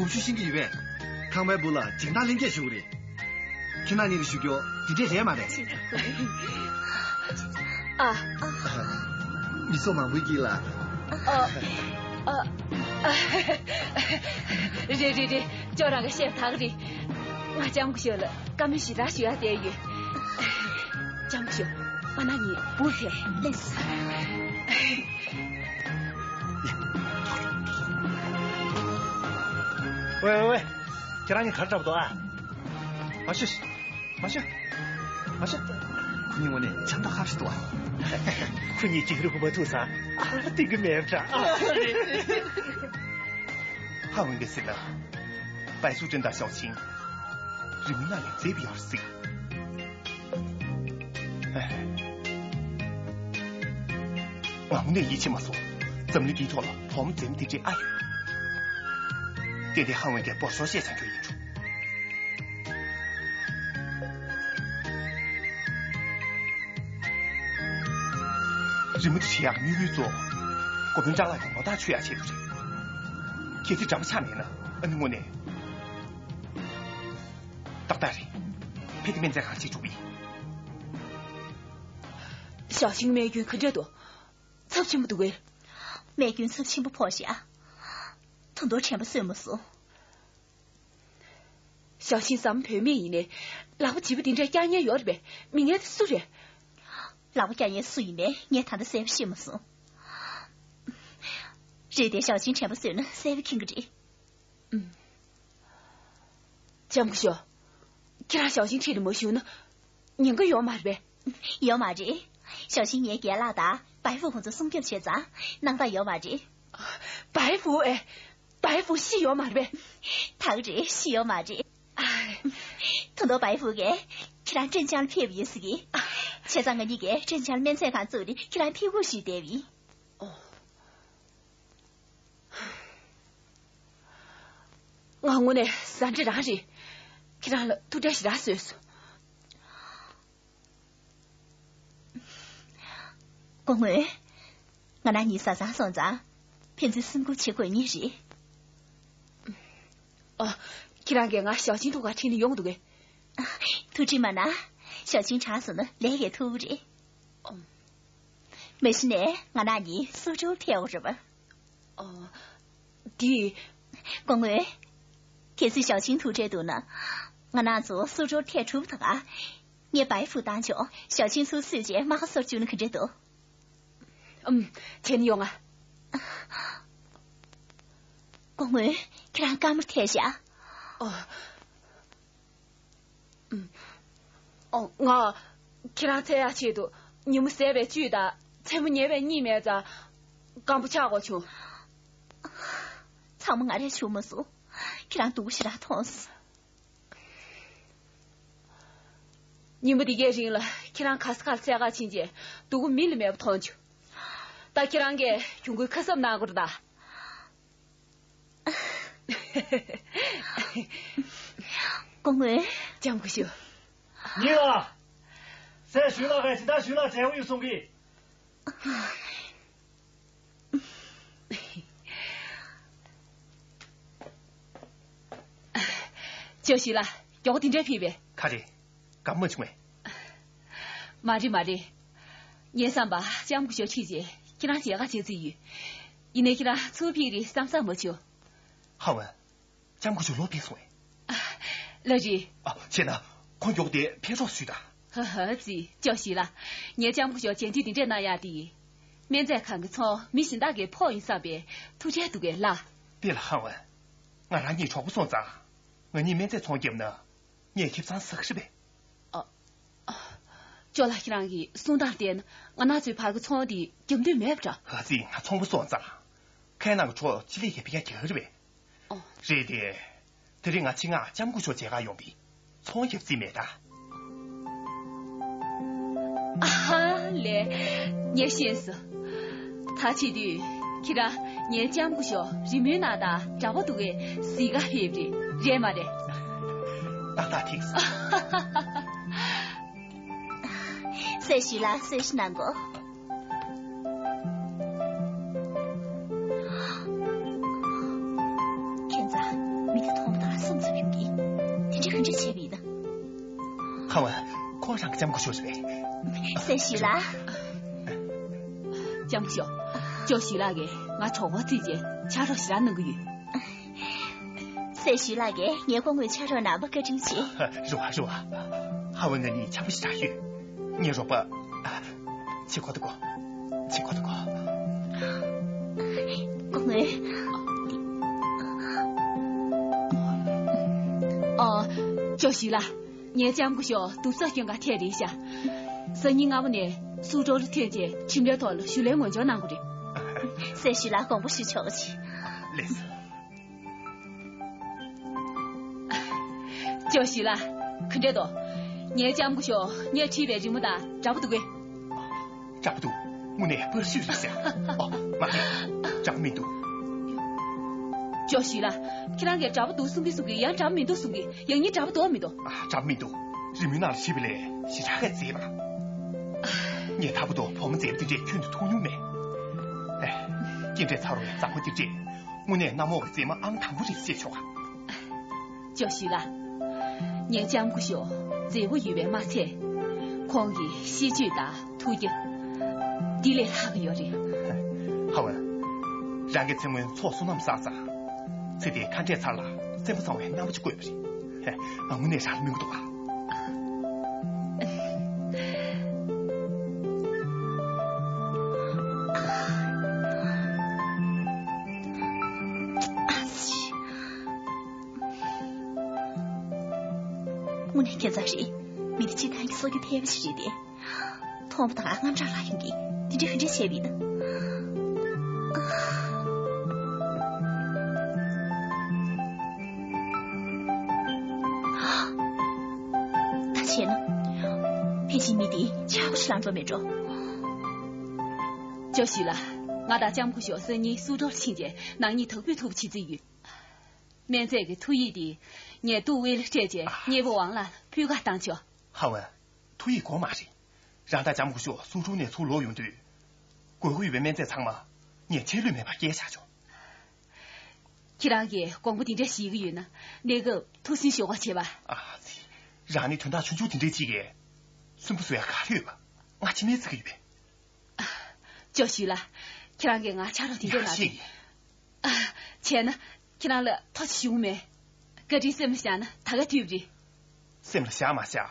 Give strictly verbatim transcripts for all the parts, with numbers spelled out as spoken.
སྒྲུབ་ཞུ་ཤེས་ཀྱི་ཡོད་པས། ཁང་པའི་སྦུག་ལ་སྦྱིན་བདག་ལྷན་རྒྱས་ཞུ་གི་རེད། ཁྱེད་རང་གཉིས་ལ་ཞུ་རྒྱུ་དེ་འདྲས་རེད་མ་རེད། ཨ། མི་ཚོགས་མང་པོའི་དཀྱིལ་ལ། ཨ། ཨ། རེད་རེད་རེད། ཅོག་རང་གི་བཤད་པ་དག་རེད། ང་ལྕམ་སྐུ་ཞབས་ལ་བཀའ་མོལ་ཞེ་དྲག་ཞུ་ཡ་བསྡད་ཡོད། ལྕམ་སྐུ་ཞབས། ང་རང་གཉིས་སྦུག་ལ་སླེབས་སོང་། ཝེ་ཝེ་ཝེ། ཁྱེད་རང་གཉིས་ག་རེ་འདྲ་པོ་འདུག་ཨ། མ་ཤི། མ་ཤི། མ་ཤི། ཁོ་གཉིས་ངོ་ནས་འཆམ་ཐག་ཁ་ཤས་འདུག་ཨ། ཁོ་གཉིས་གཅིག་རེ་ཧུ་མ་ཐུག་ས། ཨ་ཏི་གི་མེད་འདྲ་ཨ། ཧ་ཝུན་གྱིས་ཟེར་ན། པའི་སུ་ཅན་དང་ཞའོ་ཆིང་རི་མོའི་ནང་ལ་བཙལ་བ་ཡོད་ཟིག། ང་དངོས་གནས་ཡིད་ཆེས་མ་སོང་། འཛམ་གླིང་འདིའི་ཐོག་ལ་བུ་མོ་འཛེམ་དེ་འདྲས་ཨ་ཡོད། གལ་ཏེ་ཧ་ཝུན་གྱིས་བོད་ཤོར་བཤད་བྱ་རྒྱུ་ཡིན་ཆོག། རི་མོ་འདི་བྲིས་ཡག་དངུལ་ཀུན་གཙོ། འགོ་དཔོན་ཀྲང་ལགས་ཀྱིས་ངོ་རྟགས་ཆོད་ཡག་ཆེད་དུ་རེད། གལ་ཏེ་འདྲ་མ་ཆགས་མེད་ན་ཨ་ནི་དངོས་གནས། ཏག་ཏག་རེད། ཕེབས་ཏེ་སྨན་རྫས་ཁང་ཆེད་འགྲོ་གི་ཡིན། ཞའོ་ཆིང་རྨས་སྐྱོན་ག་འདྲ་འདུག། ཚབས་ཆེན་པོ་འདུག་གས། རྨས་སྐྱོན་ཚབས་ཆེན་པོ་ཕོག་ཤག། ད་དུང་དྲན་པ་གསོས་མ་སོང་། ཞའོ་ཆིང་ཟམ་བོད་མི་ཡིན་ནའི། ལག་པ་བརྗེ་པོ་དེ་འདྲ་བཀྱག་མཁན་ཡོད་རེད་པས། མི་ངན་དེ་སུ་རེད། ལག་པ་བཀྱག་མཁན་སུ་ཡིན་པས་ངས་ད་ལྟ་གསལ་པོ་ཤེས་མ་སོང་། རེད་དེ་ཞའོ་ཆིང་དྲན་པ་གསོས་ན་གསལ་པོ་མཁྱེན་གྱི་རེད། ཨུམ། ལྕམ་སྐུ་ཞབས། ཁྱེད་རང་ཞའོ་ཆིང་འཁྲིས་ལ་མ་ཞུགས་ན། ཉེན་ཁ་ཡོད་མ་རེད་པས། ཡོད་མ་རེད། ཞའོ་ཆིང་ངའི་རྒན་ལགས་དང་བའི་ཧྥུ་ཁོང་ཚོ་སྲུང་སྐྱོབ་བྱས་ཙང་སྣང་དག་ཡོད་མ་རེད། བའི་ཧྥུ་ཨེ། བའི་ཧྥུ་ཤི་ཡོད་མ་རེད་པས། ད་ག་རེད། ཤི་ཡོད་མ་རེད། ད་དུང་བའི་ཧྥུ་གིས་ཁྱེད་རང་ཀྲེན་ཅང་ལ་ཕེབས་ཡོད་ཟེར་གི། བྱས་ཙང་ང་གཉིས་ཀྱིས་ཀྲེན་ཅང་ལ་སྨན་རྫས་ཁང་བཙུགས་ཏེ་ཁྱེད་རང་ཕེབས་སྒུག་ཞུས་བསྡད་ཡིན། ཨོ། ང་དངོས་གནས་ཟ་འདྲེ་རང་རེད། ཁྱེད་རང་ལ་ཐུགས་ཁྲལ་ཞེ་དྲག་བཟོས་སོང་། སྐུ་ངོ། ང་རང་གཉིས་བཟའ་ཚང་སོང་ཙང་ཕན་ཚུན་སེམས་ཁུར་བྱེད་དགོས་ངེས་རེད། ཨ། ཁྱེད་རང་གིས་ང་ཞའོ་ཆིང་ཐུག་ག་ཁྲིད་ནས་ཡོང་འདུག་གས། ཐུགས་ཁྲལ་མ་གནང་། ཞའོ་ཆིང་གྲང་སོང་ན་ལས་ཀའི་ཐུག་རེད། ཨོ། མ་གཞི་ནས་ང་རང་གཉིས་སུའུ་ཀྲོའུ་ལ་ཐད་ཡོང་རེད་པ། ཨོ། འདི། སྐུ་ངོ། གལ་སྲིད་ཞའོ་ཆིང་ཐུག་འཕྲད་འདུག་ན། ང་རང་ཚོ་སུའུ་ཀྲོའུ་ལ་ཐད་གྲུབ་ད་ག་ངས་བའི་ཧྥུ་བཏང་ཆོག། ཞའོ་ཆིང་ཚུར་བསུས་རྗེས་རྨ་ཁ་གསོ་རྒྱུ་ན་ག་འདྲ་འདུག། ཨུམ། བྱས་ནས་ཡོང་ང་། སྐུ་ངོ། ཁྱེད་རང་སྐར་མ་ཐད་ཤག། ཨོ། ཨོ། ང་ཁྱེད་རང་འཚོལ་ཡག་ཆེད་དུ་ཉིན་མོ་ཟས་པའི་བཅུད་དང་མཚན་མོ་ཉལ་བའི་གཉིད་མེད་ཙང་སྐམ་པོ་ཆགས་དགོས་བྱུང་། ཚང་མ་ང་རས་བྱུང་མ་སོང་། ཁྱེད་རང་སྡུག་པོ་ཞེ་དྲག་མཐོང་སོང་། ཉིན་མོ་འདི་གའི་རིང་ལ་ཁྱེད་རང་ག་ས་ག་ལ་འཚོལ་ག་ཕྱིན་རྗེས་སྡུག་པོ་མིག་ལ་མེད་པ་མཐོང་བྱུང་། ད་ཁྱེད་རང་གིས་གྱོང་གུན་ཁ་གསབ་གནང་དགོས་རེད་ད། སྐུ་ངོ། ལྕམ་སྐུ་ཞབས། ཉིན་ལ། སྲས་ཞུས་ལགས་ཀྱིས་སྦྱིན་བདག་ཞུས་ལགས་མཇལ་དགོས་ཡོད་གསུང་གི། ཅོ་ཞུས་ལགས། མགྱོགས་པོ་དེ་འདྲ་ཕེབས་པས། ག་རེ། དགའ་མ་བྱུང་ངས། མ་རེད་མ་རེད། ངའི་བསམ་པར་ལྕམ་སྐུ་ཞབས་ཁྲིད་རྗེས་ཁྱེད་རང་མཇལ་ཁ་བྱེད་རྩིས་ཡོད། ཡིན་ནའི་ཁྱེད་རང་ཚུར་ཕེབས་རེད་བསམ་བསམ་མ་བྱུང་། ཧ་ཝུན། ལྕམ་སྐུ་ཞབས་ལོག་ཕེབས་སོང་ངས། ལགས་རེད། ཨ། བྱས་ན་ཁོང་མགྱོགས་དེ་ཕེབས་རོགས་ཞུས་དང་། ཧ་ཧ་ཙི། ཅོ་ཞུས་ལགས། ངས་ལྕམ་སྐུ་ཞབས་མཇལ་དུས་འདི་འདྲས་གནང་ཡག་དེ་ཡིན། སྨན་རྫས་ཁང་གི་ཚོང་མི་གཞན་དག་གིས་ཕོག་ཡིན་བསམ་པའི་ཐུགས་ཁྲལ་འདུག་གས་ལགས། དེ་ལ་ཧ་ཝུན། ང་རང་གཉིས་གྲོགས་པོ་སོང་ཙང་། ང་གཉིས་སྨན་རྫས་ཚོང་བརྒྱབ་ན། ངས་ཁེ་བཟང་ཟ་གི་རེད་པས། ཨ། ཨ། ཅོ་ལགས་ཁྱེད་རང་གིས་གསུང་སྟངས་བལྟས་ན་ང་རང་ཚོའི་བར་གྱི་ཚོང་འདི་རྒྱབ་མདུན་མེད་པ་འདྲ། ཨ་ཙི། ང་ཚོང་པ་སོང་ཙང་། ཁའི་ནང་གི་གྲོགས་ཅི་ལས་ཀྱི་ཕི་ཀ་རྒྱག་གི་རེད་པས། ཨོ། རེད་དེ། དེ་རིང་ང་ཆེད་མངགས་ལྕམ་སྐུ་ཞབས་མཇལ་ཁ་ཡོང་བས། ཚོང་རྒྱག་རྩིས་མེད་ད། ཨ་ཧ་ལས། ངས་ཤེས་སོང་། ད་བྱེད་དུས་ཁྱེད་རང་ངའི་ལྕམ་སྐུ་ཞབས་རི་མོའི་ནང་དང་འདྲ་པོ་འདུག་གས་གཟིགས་ག་ཕེབས་རེད། རེད་མ་རེད། ཏག་ཏག་ཐིག་སོང་། སྲས་ཞུས་ལགས་གསོལ་ཇ་གནང་གོ། ཁྱེད་ཚོ་མི་ ལྕམ་སྐུ་ཞབས་རེད་པས། སྲས་ཞུས་ལགས། ལྕམ་སྐུ་ཞབས། ཇོ་ཞུས་ལགས་ཀྱིས་ང་གྲོགས་པོ་བརྩིས་བྱས་ཕྱག་རོགས་ཞེ་དྲག་གནང་གི་ཡོད། སྲས་ཞུས་ལགས་ཀྱིས་ངའི་སྐུ་ངོར་ཕྱག་རོགས་གནང་བར་བཀའ་དྲིན་ཆེ། རེད་པ་རེད་པ། ཧ་ཝུན་ང་གཉིས་འཆམ་པོ་ཞེ་དྲག་ཡོད། ངའི་རོགས་པ། ཆེ་ཁོ་ཐུ་ཁོ། ཆེ་ཁོ་ཐུ་ཁོ། སྐུ་ངོ། ཨ། ཇོ་ཞུས་ལགས། ངའི་ལྕམ་སྐུ་ཞབས་དུབ་སོབ་སྐྱོན་ག་ཐེབས་རེད་ཤག། སང་ཉིན་སྔ་མོ་ནས་སུའུ་ཀྲོའུ་ལ་ཐོན་བྱས་ཁྲིམས་རའི་ཐོག་ལ་ཞུ་ལན་ངོས་འབྱོར་གནང་དགོས་རེད། སྲས་ཞུས་ལགས་དགོངས་པ་ཞུ་ཆོག་གི། ལགས་སོ། ཇོ་ཞུས་ལགས། ག་འདྲས་འདུག། ངའི་ལྕམ་སྐུ་ཞབས་ངས་ཁྲིད་པའི་རི་མོ་དང་འདྲ་པོ་འདུག་གས། འདྲ་པོ་འདུག། དངོས་གནས་པར་ཤུས་རེད་ཟེར། ཨོ། མ་རེད། འདྲ་པོ་མི་འདུག། ཇོ་ཞུས་ལགས། ཁྱེད་རང་གིས་འདྲ་པོ་འདུག་གསུང་གི་གསུང་གི་ཡང་འདྲ་པོ་མི་འདུག་གསུང་གི། ཡང་སྙིང་འདྲ་པོ་འདུག་མི་འདུག། ཨ། འདྲ་པོ་མི་འདུག། རི་མོའི་ནང་ལ་བྲིས་པ་ལས་ཞེ་དྲག་གི་མཛེས་པ། ངས་ད་བར་དུ་བུ་མོ་མཛེས་པ་དེ་འདྲས་ཁྱོན་ནས་མཐོང་མྱོང་མེད། ཨེ། སྐྱེས་འབྲས་ཚ་རུ་བའི་བཟང་མོ་དེ་འདྲས་དངོས་གནས་གནམ་འོག་གི་མཛེས་མ་ཨང་དང་པོ་རེད་ཟེར་ཆོག་ག། ཇོ་ཞུས་ལགས། ངའི་ལྕམ་སྐུ་ཞབས་མཛེས་པོ་ཡོད་པས་མ་ཚད། ཁོང་གི་གཤིས་སྤྱོད་དང་ཐུགས་རྒྱུད། འདི་ལས་ལྷག་གི་ཡོད་རེད། ཧ་ཝུན། རང་གིས་ཚེ་སྔོན་ཚོགས་བསོད་ནམས་བསགས་ཙང་། ཚེ་འདིའི་ཁ་འབྲས་ཚར་ལ་སེམས་པ་བཟང་བའི་རྣམ་པ་ཅིག་བཀོད་པ་རེད། ཧེ། ང་དངོས་གནས་རང་ལ་སྨོན་གྱི་འདུག་ག། དངོས་གནས་ཁྱད་མཚར་རེད། མི་དེ་སྤྱིར་བཏང་གི་སྲོག་རྒྱུ་ཕལ་པ་ཞིག་རེད་དེ། མཐོང་བ་དང་དངངས་སྐྲག་ལངས་ཡོང་གི། དེ་འདྲ་ག་འདྲ་བྱས་པ་ཡིན་ན། ད་བྱས་ན། ཕལ་ཆེར་མི་དེ་ཆག་སྒོ་ཞིག་ལངས་འགྲོ་མེད་འགྲོ། ཇོ་ཞུས་ལགས། ང་དང་ལྕམ་སྐུ་ཞབས་སང་ཉིན་སུའུ་ཀྲོའུ་ལ་ཕྱིན་རྗེས་ནང་མི་དག་པོས་ཐུག་པ་བྱེད་རྩིས་ཡོད། སྨན་རྫས་ཀྱི་ཐོ་ཡིག་དེ་ངས་ཏུའུ་ཝེ་ལ་སྤྲད་རྗེས་མཉེས་པོ་ཝང་ལགས་ལ་ཕུལ་ག་བཏང་ཆོག། ཧ་ཝུན། ཐོ་ཡིག་དགོས་མ་རེད། རང་དང་ལྕམ་སྐུ་ཞབས་སུའུ་ཀྲོའུ་ནས་ཚུར་ལོག་ཡོང་དུས། དགོས་མཁོ་ཡོད་པའི་སྨན་རྫས་ཚང་མ་ངས་ཆད་ལུས་མེད་པར་སྐྱེལ་བཞག་ཆོག། ཁྱེད་རང་གིས་དགོངས་པ་འདི་འདྲ་བཞེས་ཀྱི་ཡོད་ན། གནས་སྐབས་ཐུགས་སེམས་ཤོར་བ་བྱེད་པ། ཨ་ཙི། རང་ནི་དོན་དག་ཆུང་ཆུང་དེ་འདྲའི་ཅིག་གིས་སུན་པོ་བཟོ་ཡ་ག་རེ་ཡོད་པ། ང་ཕྱི་མའི་ཚིག་གི་ཡོད་པས། ཅོ་ཞུས་ལགས། ཁྱེད་རང་གིས་ང་ཕྱག་རོགས་དེ་འདྲས་གནང་ཡ་ཤེས་ཡིན། ཨ། བྱས་ན། ཁྱེད་རང་ལ་ཐོ་ཅིག་ཞུ་གི་མེད། བཀའ་དྲིན་སེམས་ལ་བཞག་ན་ད་ག་དུས་རེད། སེམས་ལ་བཞག་མ་བཞག་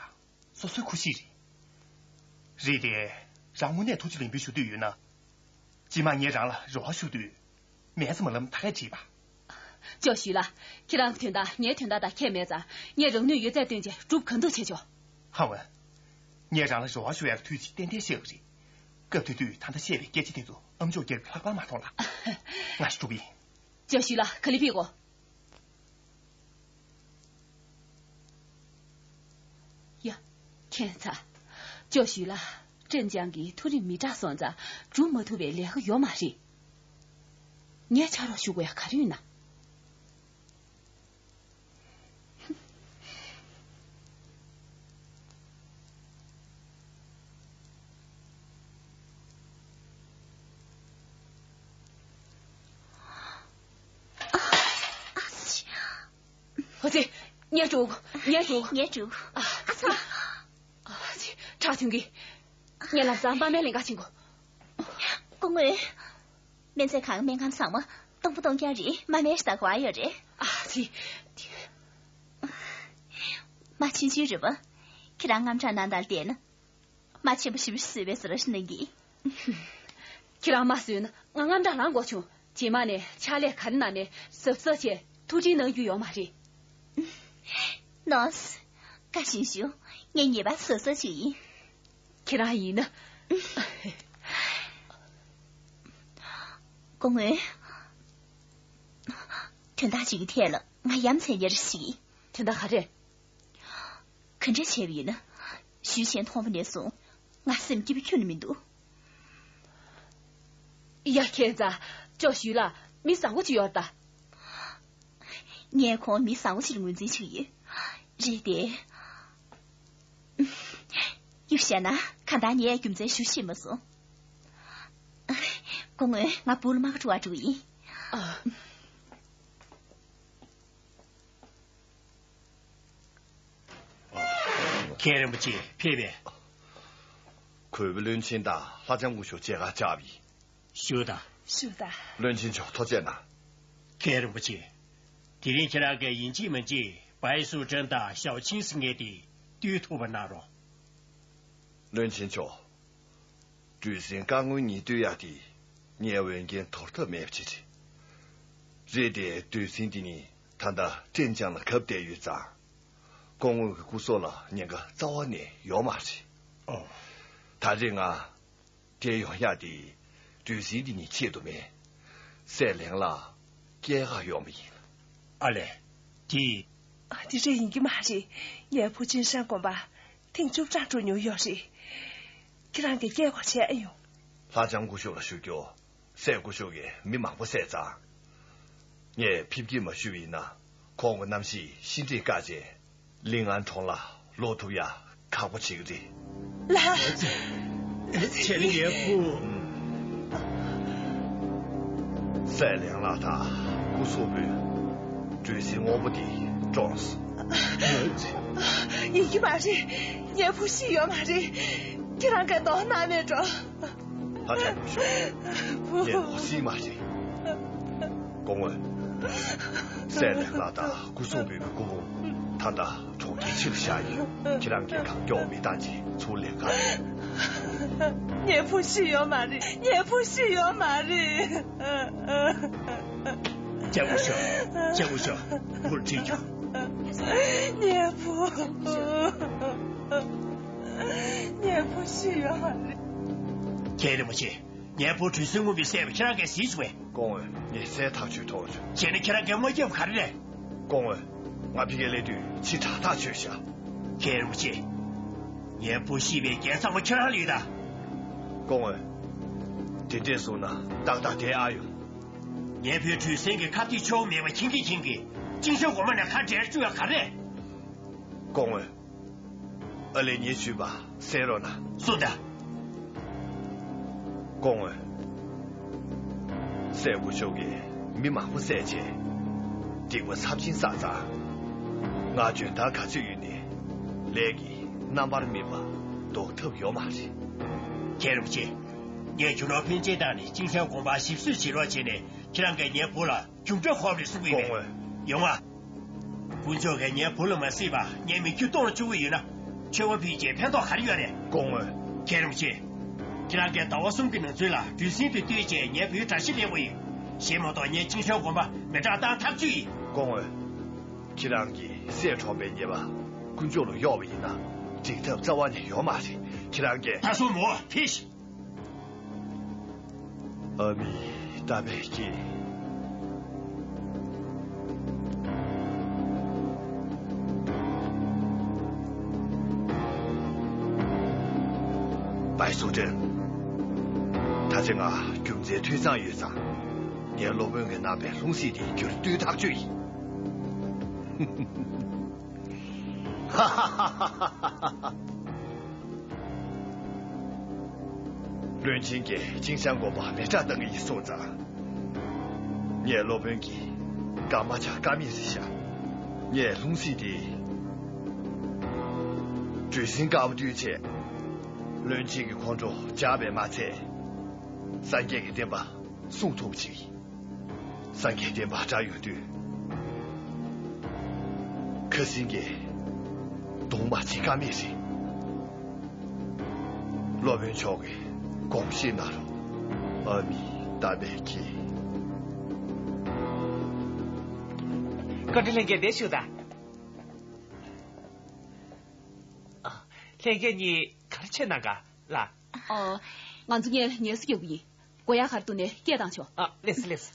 སོ་སོའི་ཁུ་ཤི་རེད། རེད་དེ། རང་དངོས་གནས་ཐུགས་རྗེ་ལེགས་འབུལ་ཞུ་འདོད་ཡོད་ན། རྗེས་མ་ངས་རང་ལ་རེ་བ་ཞུ་དུས། མེད་ཙམ་མ་ལབ་ད་གས་བྲིས་པ། ཅོ་ཞུས་ལགས། ཁྱེད་རང་གི་དོན་དག་ངའི་དོན་དག་དང་ཁྱད་མེད་ཙང་། ངས་རང་ནུས་ཡོད་ཚད་བཏོན་བྱས་སྒྲུབ་གང་ཐུབ་བྱེད་ཆོག་ཧ་ཝུན། ངས་རང་ལ་རེ་བ་ཞུ་ཡག་དུས་ཅིག་ཏན་ཏན་བཤད་པ་རེད། སྐབས་དེ་དུས་ད་ལྟ་བཤད་པའི་སྐད་ཆ་དེ་ཚོ་ཨ་མཆོག་རྒྱལ་པོའི་ལྷག་པར་མ་མཐོང་ལ། ང་ཞིག་སྒྲུབ་ཡིན། ཅོ་ཞུས་ལགས། ག་ལེར་ཕེབས་དགོས། ཡ། ཁྱད་མཚར། ཅོ་ཞུས་ལགས། ཀྲེན་ཅང་གིས་ཐོ་རེངས་མི་དྲག་སོང་ཙང་སྒྲུབ་མ་ཐུབ་པའི་ལས་ཀ་ཡོད་མ་རེད། ངས་ཕྱག་རོགས་ཞུ་དགོས་ཡ་ག་རེ་ཡོད་ན། ཨ་ཙི། ངས་སྒྲུག་ངས་སྒྲུག་ངས་སྒྲུག་ཨ་ཙི། ཨ་ཙི། ཁྲག་ཐོན་གི། ངས་ལམ་སང་དམར་མེ་ལེན་ག་ཕྱིན་གོ། སྐུ་ངོ། སྨན་རྫས་ཁང་སྨན་ཁང་ཚང་མ་སྟོང་པ་སྟོང་རྐྱང་རེད། དམར་མེ་ཞིག་ད་གོ་ཨ་ཡོད་རེད། ཨ་ཙི། མ་ཕྱིན་ཕྱིན་རེད་པ། ཁྱེད་རང་དངངས་སྐྲག་གནང་དང་བསྡད་ན། མ་ཆེན་པོ་ཞིབ་ཞིབ་བཟོས་པའི་བཟོ་འདྲ་ཞིག་གནང་གི། ཁྱེད་རང་མ་བཟོས་ན་ང་དངངས་སྐྲག་ལངས་དགོས་བྱུང་། རྗེས་མ་ནས་ཕྱག་ལས་ག་རེ་གནང་ནས་གཟབ་གཟབ་བྱས་ཐུགས་ཁྲལ་གནང་རྒྱུ་ཡོད་མ་རེད། ནོས། བཀའ་བཞིན་ཞུ། ངས་ངེས་པར་གཟབ་གཟབ་བྱེད་ཀྱི་ཡིན། ཁྱེད་རང་ཡིན་ན། སྐུ་ངོ། དོན་དག་ཅིག་གི་ཐད་ལ་ང་ཡ་མཚན་ཡ་རེ་ཞིག་དོན་དག་ག་རེ། ག་འདྲ་བྱས་པ་ཡིན་ན། ཞུས་ཆེན་མཐོང་བ་ནས་བཟུང་ང་སེམས་སྐྱིད་པོ་ཁྱོན་ནས་མི་འདུག་ཡ་ཁྱེད་ཚ། ཅོ་ཞུས་ལགས་མི་བཟང་པོ་ཅིག་ཡོད་རེད་ད། ངས་ཁོང་མི་བཟང་པོ་ཅིག་ལ་ངོས་འཛིན་བྱེད་ཀྱི་ཡོད། རེད་དེ། ཡུ་བཤད་ན་གང་ལྟར་ངས་རྒྱུ་མཚན་ཞུ་ཤེས་མ་སོང་། སྐུ་ངོ་ང་སྦུག་ལ་མ་ག་འགྲོ་བ་འགྲོ་ཡིན། ཨ། མཁན་རིན་པོ་ཆེ་ཕེབས་པས། གུས་པ་བློན་ཆེན་དང་ལྷ་ལྕམ་སྐུ་ཞབས་མཇལ་ཁ་བཅར་བ་ཡིན། ཞུ་དང་། ཞུ་དང་། བློན་ཆེན་མཆོག་ཐུགས་རྗེ་གནང་། མཁན་རིན་པོ་ཆེ། དེ་རིང་ཁྱེད་རང་གིས་ཡིན་གཅིག་མིན་གཅིག་བའི་སུའུ་ཀྲེན་དང་ཞའོ་ཆིང་ཟེར་མཁན་དེ་བསྟུན་ཐུབ་པ་གནང་རོགས། བློན་ཆེན་མཆོག་གྲུ་གཟིངས་བཀའ་བསྔོ་གཉིས་བསྟུན་ཡག་དེ་ངས་འོས་འགན་དོར་ཐབས་མེད་པ་ཅིག་རེད། རེད་དེ་གྲུ་གཟིངས་དེ་ནི་ད་ལྟ་ཀྲེན་ཅང་ལ་གབ་བསྡད་ཡོད་ཙང་། སྐུ་ངོ་གི་སྐུ་སྲོག་ལ་ཉེན་ཁ་རྩ་བ་ནས་ཡོད་མ་རེད། ཨོ། ད་རེས་ང་དེ་ཡོང་ཡག་དེ་གྲུ་གཟིངས་དེ་ནི་ཆེད་དུ་མེད། སྲས་ལེང་ལགས་སྐྱེལ་ག་ཡོང་བ་ཡིན། ཨ་ལས། དེ། ཨ། དེ་འདྲ་ཡིན་གྱི་མ་རེད། ངའི་བུ་ཅིན་ཧྲན་དགོན་པ་ཐེངས་བཅུ་ཕྲག་འགྲོ་མྱོང་ཡོད་རེད། ཁྱེད་རང་གིས་སྐྱེལ་དགོས་བྱས་ཨེ་ཡོང་། ལྷ་ལྕམ་སྐུ་ཞབས་ལ་ཞུ་རྒྱུ། སྲས་སྐུ་ཞབས་ཀྱིས་མི་མང་པོ་བསད་ཙང་། ངས་ཕེབས་སྐྱེལ་མ་ཞུས་པ་ཡིན་ན། ཁོང་གི་རྣམ་ཤེས་ཤི་འདྲེས་བཀག་རྗེས། ལིང་ཨན་གྲོང་ལ་ལོག་ཐུབ་ཡ་ཁག་པོ་བྱེད་ཀྱི་རེད། ལ། ཁྱེད་ངའི་བུ། སྲས་ལེང་ལགས་དང་སྐུ་སྲུང་པོས་གྲུ་གཟིངས་དབང་པོ་འདི་བཀྲོངས། ཡིན་གྱི་མ་རེད། ངའི་བུ་ཤི་ཡོད་མ་རེད། ཁྱེད་རང་གིས་དོ་སྣང་མེད་འགྲོ། ལྷ་ལྕམ་སྐུ་ཞབས། བུ། ངས་ལོག་སྲིད་མ་རེད། སྐུ་ངོ། སྲས་ལེང་ལགས་དང་སྐུ་སྲུང་པོའི་སྐུ་ཕུང་ད་ལྟ་གྲོང་ཁྱེར་ཕྱིར་བཞག་ཡོད། ཁྱེད་རང་གིས་གང་མགྱོགས་མི་བཏང་བྱས་ཚུར་ལེན་ག། ངའི་བུ་ཤི་ཡོད་མ་རེད། ངའི་བུ་ཤི་ཡོད་མ་རེད། ལྕམ་སྐུ་ཞབས། ལྕམ་སྐུ་ཞབས། བུར་ཁྲིད་ཀྱང་། ངའི་བུ། ངའི་བུ་ཤི་ཡོད་མ་རེད། མཁན་རིན་པོ་ཆེ། ངའི་བུ་གྲུ་གཟིངས་དབང་པོས་བསད་པ་ཁྱེད་རང་གིས་གཟིགས་བྱུང་བས། སྐུ་ངོ། ངས་གསལ་ཐག་ཆོད་མཐོང་བྱུང་། བྱས་ན་ཁྱེད་རང་གིས་དམག་རྒྱབ་ག་རེ་རེད། སྐུ་ངོ། ང་ཕ་གིར་སླེབས་དུས་ཕྱི་དྲགས་ཐག་ཆོད་ཤག་མཁན་རིན་པོ་ཆེ། ངའི་བུ་ཤི་བའི་འགན་ཚང་མ་ཁྱེད་རང་ལ་ཡོད་ད། སྐུ་ངོ། དེ་འདྲས་སོང་ན་ཏག་ཏག་བསྡད་ཨ་ཡོང་། ངའི་བུས་གྲུ་གཟིངས་ཀྱི་ཁ་གཏད་ཆོག་མེད་པ་མཁྱེན་གྱིན་མཁྱེན་གྱིན། ཅིན་ཤའོ་དགོན་པ་ནས་ཁ་བྲལ་བཅུག་ཡ་ག་རེ། སྐུ་ངོ། ཨ་ལས་ཉེས་ཞུས་པ་གསན་རོགས་གནང་། སུ་དང་། སྐུ་ངོ། སྲས་སྐུ་ཞབས་ཀྱིས་མི་མང་པོ་བསད་བྱས། སྡིག་པ་ཚབས་ཆེན་བསགས་ཙང་། ང་འཇོན་ཐང་ག་ཚོད་ཡོད་ནའི་ལས་ཀྱི་རྣམ་པར་སྨིན་པ་ཟློག་ཐབས་ཡོད་མ་རེད། མཁན་རིན་པོ་ཆེ། ངས་རྒྱུ་ནོར་ཕན་ཆད་བཏང་ནས་ཅིན་ཤའོ་དགོན་པར་ཞིབ་བཟོ་བྱེད་རོགས་བྱས་ནས་ཁྱེད་རང་གིས་ངའི་བུ་ལ་རྒྱུ་འབྲས་ཁོབ་རེ་གསུང་གི་ཡོད་པས། སྐུ་ངོ། ཡོང་ང་། དཀོན་མཆོག་གིས་ངའི་བུ་ལ་མ་གཟིགས་པར་ངའི་མིག་ཆུ་གཏོང་ལ་བཅུག་གི་ཡོད་ན། མཆོད་པ་ཕུལ་རྗེས་ཕན་ཐོགས་ག་རེ་ཡོད་རེད། སྐུ་ངོ། མཁན་རིན་པོ་ཆེ། ཁྱེད་རང་གིས་ཟླ་བ་གསུམ་གྱི་ནང་ཚུན་ལ་གྲུ་གཟིངས་དེ་བཏུལ་རྗེས་ངའི་བུའི་དགྲ་ཤ་ལེན་དགོས་ཡོད། གཞན་མ་གཏོགས་ངས་ཅིན་ཤའོ་དགོན་པ་མེ་སྲེག་བཏང་ཐག་གཅོད་ཡིན། སྐུ་ངོ། ཁྱེད་རང་གིས་སྲས་གྲོངས་པའི་ཉེས་པ་དཀོན་མཆོག་ལ་གཡོགས་པ་ཡིན་ན་འགྲིག་ཐབས་རྩ་བ་ནས་ཡོད་མ་རེད། ཁྱེད་རང་གིས། ད་སོང་མོ་ཕེབས་ཤིག་ཨ་མི་ཏཱ་བྷའི་ཁྱེད། བའི་སུའུ་ཀྲེན། ད་ཆ་ང་རྒྱུ་མཚན་འཐུས་ཚང་ཡོད་ཙང་། ངའི་སློབ་དཔོན་གྱིས་གནང་པའི་ལྷུང་བཟེད་དེ་བསྒྱུར་བཏུལ་ཐག་གཅོད་ཡིན། བློན་ཆེན་གྱིས་ཅིན་ཤའོ་དགོན་པ་མེ་སྲེག་བཏང་གི་ཡིན་གསུངས་ཙང་། ངའི་སློབ་དཔོན་གྱིས་བཀའ་མ་བཅག་ཀ་མེད་རེད་ཤག་ངས་ལྷུང་བཟེད་དེ་གྲུ་གཟིངས་དཀར་པོ་བཏུལ་བྱས། བློན་ཆེན་གྱི་ཁོང་ཁྲོ་བཅག་པས་མ་ཚད། སངས་རྒྱས་ཀྱི་བསྟན་པ་སྲུང་ཐུབ་པ་ཅིག་ཡིན། སངས་རྒྱས་བསྟན་པ་དགྲ་ཡོང་དུས། ཁ་སེང་གིས་གདོང་མ་བྱེད་ཀ་མེད་རེད། སློབ་དཔོན་མཆོག་གིས་དགོངས་བཞེས་གནང་རོགས། ཨ་མི་ཏཱ་བྷའི་ཁྱེད། བཀའ་དྲིན་ལྷན་རྒྱས་བསྡད་བཞུགས་དང་། ཨ། ལྷན་རྒྱས་གཉིས་ག་རེ་བྱེད་གནང་ག་ལགས། ཨོ། ང་ཚོ་ངས་ངལ་གསོ་རྒྱག་གི་ཡིན། དགོས་ཡག་ག་རེ་འདུག་ནས་སྐད་བཏང་ཆོག་ཨ། ལེགས་སོ་ལེགས་སོ།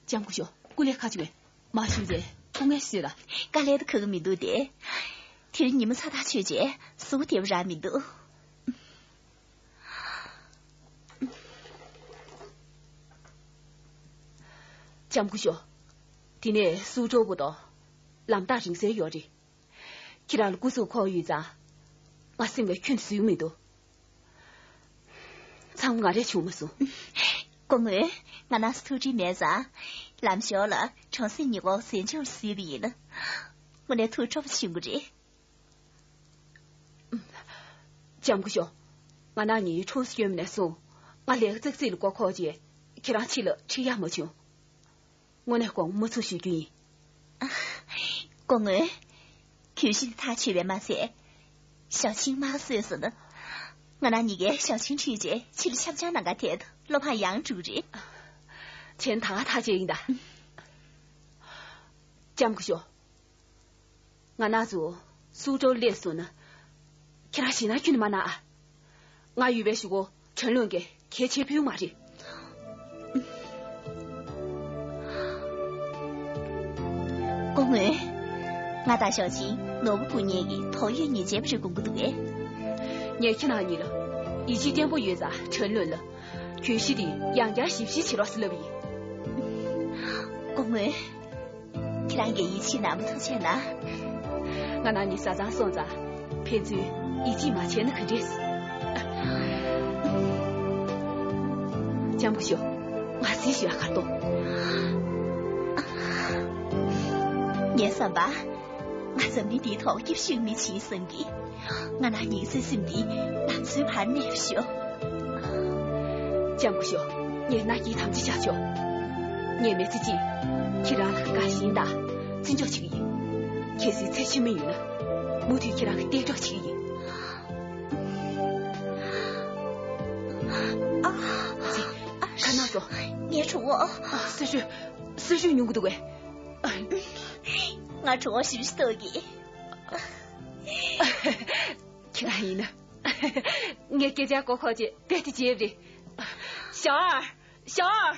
ལྕམ་སྐུ་ཞབས། སྐུ་ལས་ཁག་ཆེ་བས། མ་ཞུས་རྗེས་སྐུ་ངལ་གསོས་ལ། དཀའ་ལས་དུ་ཁག་གི་མི་འདུག་སྟེ། དེ་རིང་ཉི་མ་ཚ་ཐག་ཆོད་རྗེས་གཟུགས་བདེ་པོ་རག་མི་འདུག་ལྕམ་སྐུ་ཞབས། དེ་ནས་སུའུ་ཀྲོའུ་བུ་དང་ལམ་ཐག་རིང་སའི་ཡོད་རེད། ཁྱེད་རང་ལ་སྐུ་གཟུགས་ཁོག་ཡོད་ཙང་། ང་སེམས་ལ་ཁྱོན་བཟོད་མི་འདུག་ཚང་མ་ང་རས་བྱུང་མ་སོང་། སྐུ་ངོ། ང་རང་ཚོ་ཐུགས་ཁྲལ་མེད་ཙང་། ལམ་ཞོར་ལ་གྲོང་གསེབ་ཉེ་འཁོར་གཟན་ཆུང་བཟོས་པ་ཡིན། དངོས་གནས་ཐུགས་སྤྲོ་པོ་བྱུང་གི་རེད། ལྕམ་སྐུ་ཞབས། ང་ནག་ཉིན་ཁྲོམ་སུ་བསྐྱོན་པ་ནས་བཟུང་ང་ལས་ཀ་ཙག་ཙིག་ལ་མགོ་འཁོར་རྗེས་ཁྱེད་རང་ཕྱི་ལ་ཁྲིད་ཡག་མ་བྱུང་། དངོས་གནས་དགོངས་པ་མ་ཚོམ་ཞུ་རྒྱུ་ཡིན། སྐུ་ངོ། གྱོད་གཞི་དེ་ཐག་ཆོད་པས་མ་ཚད། ཞའོ་ཆིང་མ་གསོས་སོང་ན། ང་རང་གཉིས་ཀས་ཞའོ་ཆིང་ཁྲིད་རྗེས་ཕྱི་ལ་ཆབ་ཆང་གནང་ག་དེད་དུ་བློ་ཕམ་ཡང་འགྲོ་རེད། བྱས་ན་ད་ག་ཐག་བཅད་ཡིན་ད། ལྕམ་སྐུ་ཞབས། ང་ནག་ཚོ་སུའུ་ཀྲོའུ་སླེབས་སོང་ན། ཁྱེད་རང་ཞེད་སྣང་ཁྱོན་ནས་མ་གནང་ཨ། ང་ཡོད་པའི་གཞུག་གུ་ཁྲེན་ལུན་གྱིས་གལ་ཆེ་ཕུལ་མ་རེད། སྐུ་ངོ། ང་དང་ཞའོ་ཆིང་ནོར་བུ་སྐུ་ཉིད་ཀྱི་ཐོག་ཡོད་ཉེ་ཆེན་པོ་རེད་དགོངས་ཀྱི་འདུག་གས། ངས་ཁྱེད་རང་གཉིས་ལ་ཡིད་ཆེས་བརྟན་པོ་ཡོད་ཙང་ཁྲེན་ལུན་ལ་གྱོད་གཞི་དེ་ཡང་བསྐྱར་ཞིབ་བཤེར་བྱེད་རོགས་ཟེར་ལབ་ཡིན། སྐུ་ངོ། ཁྱེད་རང་གིས་ཡིད་ཆེས་གནང་མ་ཐུབ་བྱས་ན། ང་ནག་ཉིན་བཟའ་ཚང་སོང་ཙང་ཕན་ཚུན་ཡིད་ཆེས་མ་བྱས་ན་ག་འདྲས། ལྕམ་སྐུ་ཞབས། ང་གཟིགས་ཞུ་ཡག་གར་འདུག་ངས་བསམ་པ། ང་འཛམ་གླིང་འདིའི་ཐོག་སྐྱིད་ཤོས་མི་ཆེན་བསམ་གི། ང་ནག་ཉིན་བརྩེ་སེམས་འདི་ལམ་སྲོལ་བར་གནས་པ་ཤོག་ལྕམ་སྐུ་ཞབས། ངས་མནའ་སྐྱེལ་དམ་བཅའ་བཞག་ཆོག་ངས་མི་ཚེ་གཅིག་ཁྱེད་རང་ལ་དགའ་ཞེན་དང་བརྩི་འཇོག་བྱེད་ཀྱི་ཡིན། གལ་སྲིད་ཚེ་ཕྱི་མ་ཡོད་ན། མུ་མཐུད་ཁྱེད་རང་གི་གཏན་གྲོགས་བྱེད་ཀྱི་ཡིན། ཨ། ཁ་ན་སོ། ངའི་གྲོད་ཁོག་གསོད་གཞུག་གསོད་གཞུག་མྱོང་གི་འདུག་གས། ང་གྲོད་ཁོག་ཞེ་པོ་ཅིག་ལྟོགས་ཀྱི། ཁྱེད་རང་ཡིན་ན། ངས་སྐད་ཆ་གོ་ཁོག་ཅེས་རྦད་དེ་བརྗེད་པ་རེད། ཞའོ་ཨར། ཞའོ་ཨར།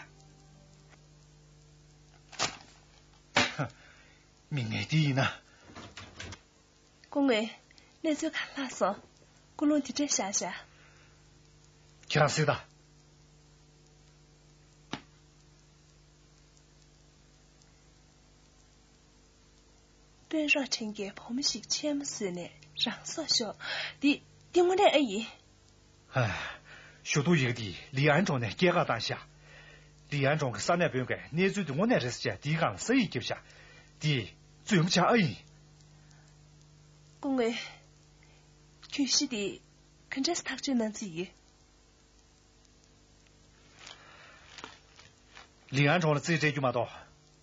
མི་ངན་འདི་ཡིན་ན། སྐུ་ངོ། གནས་ཚུལ་ག་ལྷག་སོང་། ཀུན་སློང་དེ་འདྲས་བཞག་བཞག་ཁྱེད་རང་གཟིགས་དང་། དཔོན་རོགས་ཁྲེན་གྱིས་བུ་མོ་ཞིག་ཆེན་མོ་བཟོས་ནས་རང་སྲོག་ཤོར། འདི་འདི་དངོས་གནས་ཨེ་ཡིན། ཧ། ཞུ་གཏུག་ཡི་གེ་འདི་ལི་ཨན་གྲོང་ནས་སྐྱེལ་ག་བཏང་ཤག་ལི་ཨན་གྲོང་གི་ས་གནས་དཔོན་གྱིས་གནས་ཚུལ་འདི་དངོས་གནས་རེད་ཟེར་བྱས་འདིའི་སྒང་ལ་ས་ཡིག་བརྒྱབ་ཤག་འདི་རྫུན་མ་ཆགས་ཨེ་ཡིན། སྐུ་ངོ། གྱོད་གཞི་འདི་ག་འདྲས་ཐག་གཅོད་གནང་རྩིས་ཡོད། ལི་ཨན་གྲོང་ལ་རྩིས་སྤྲད་རྒྱུ་མ་གཏོགས་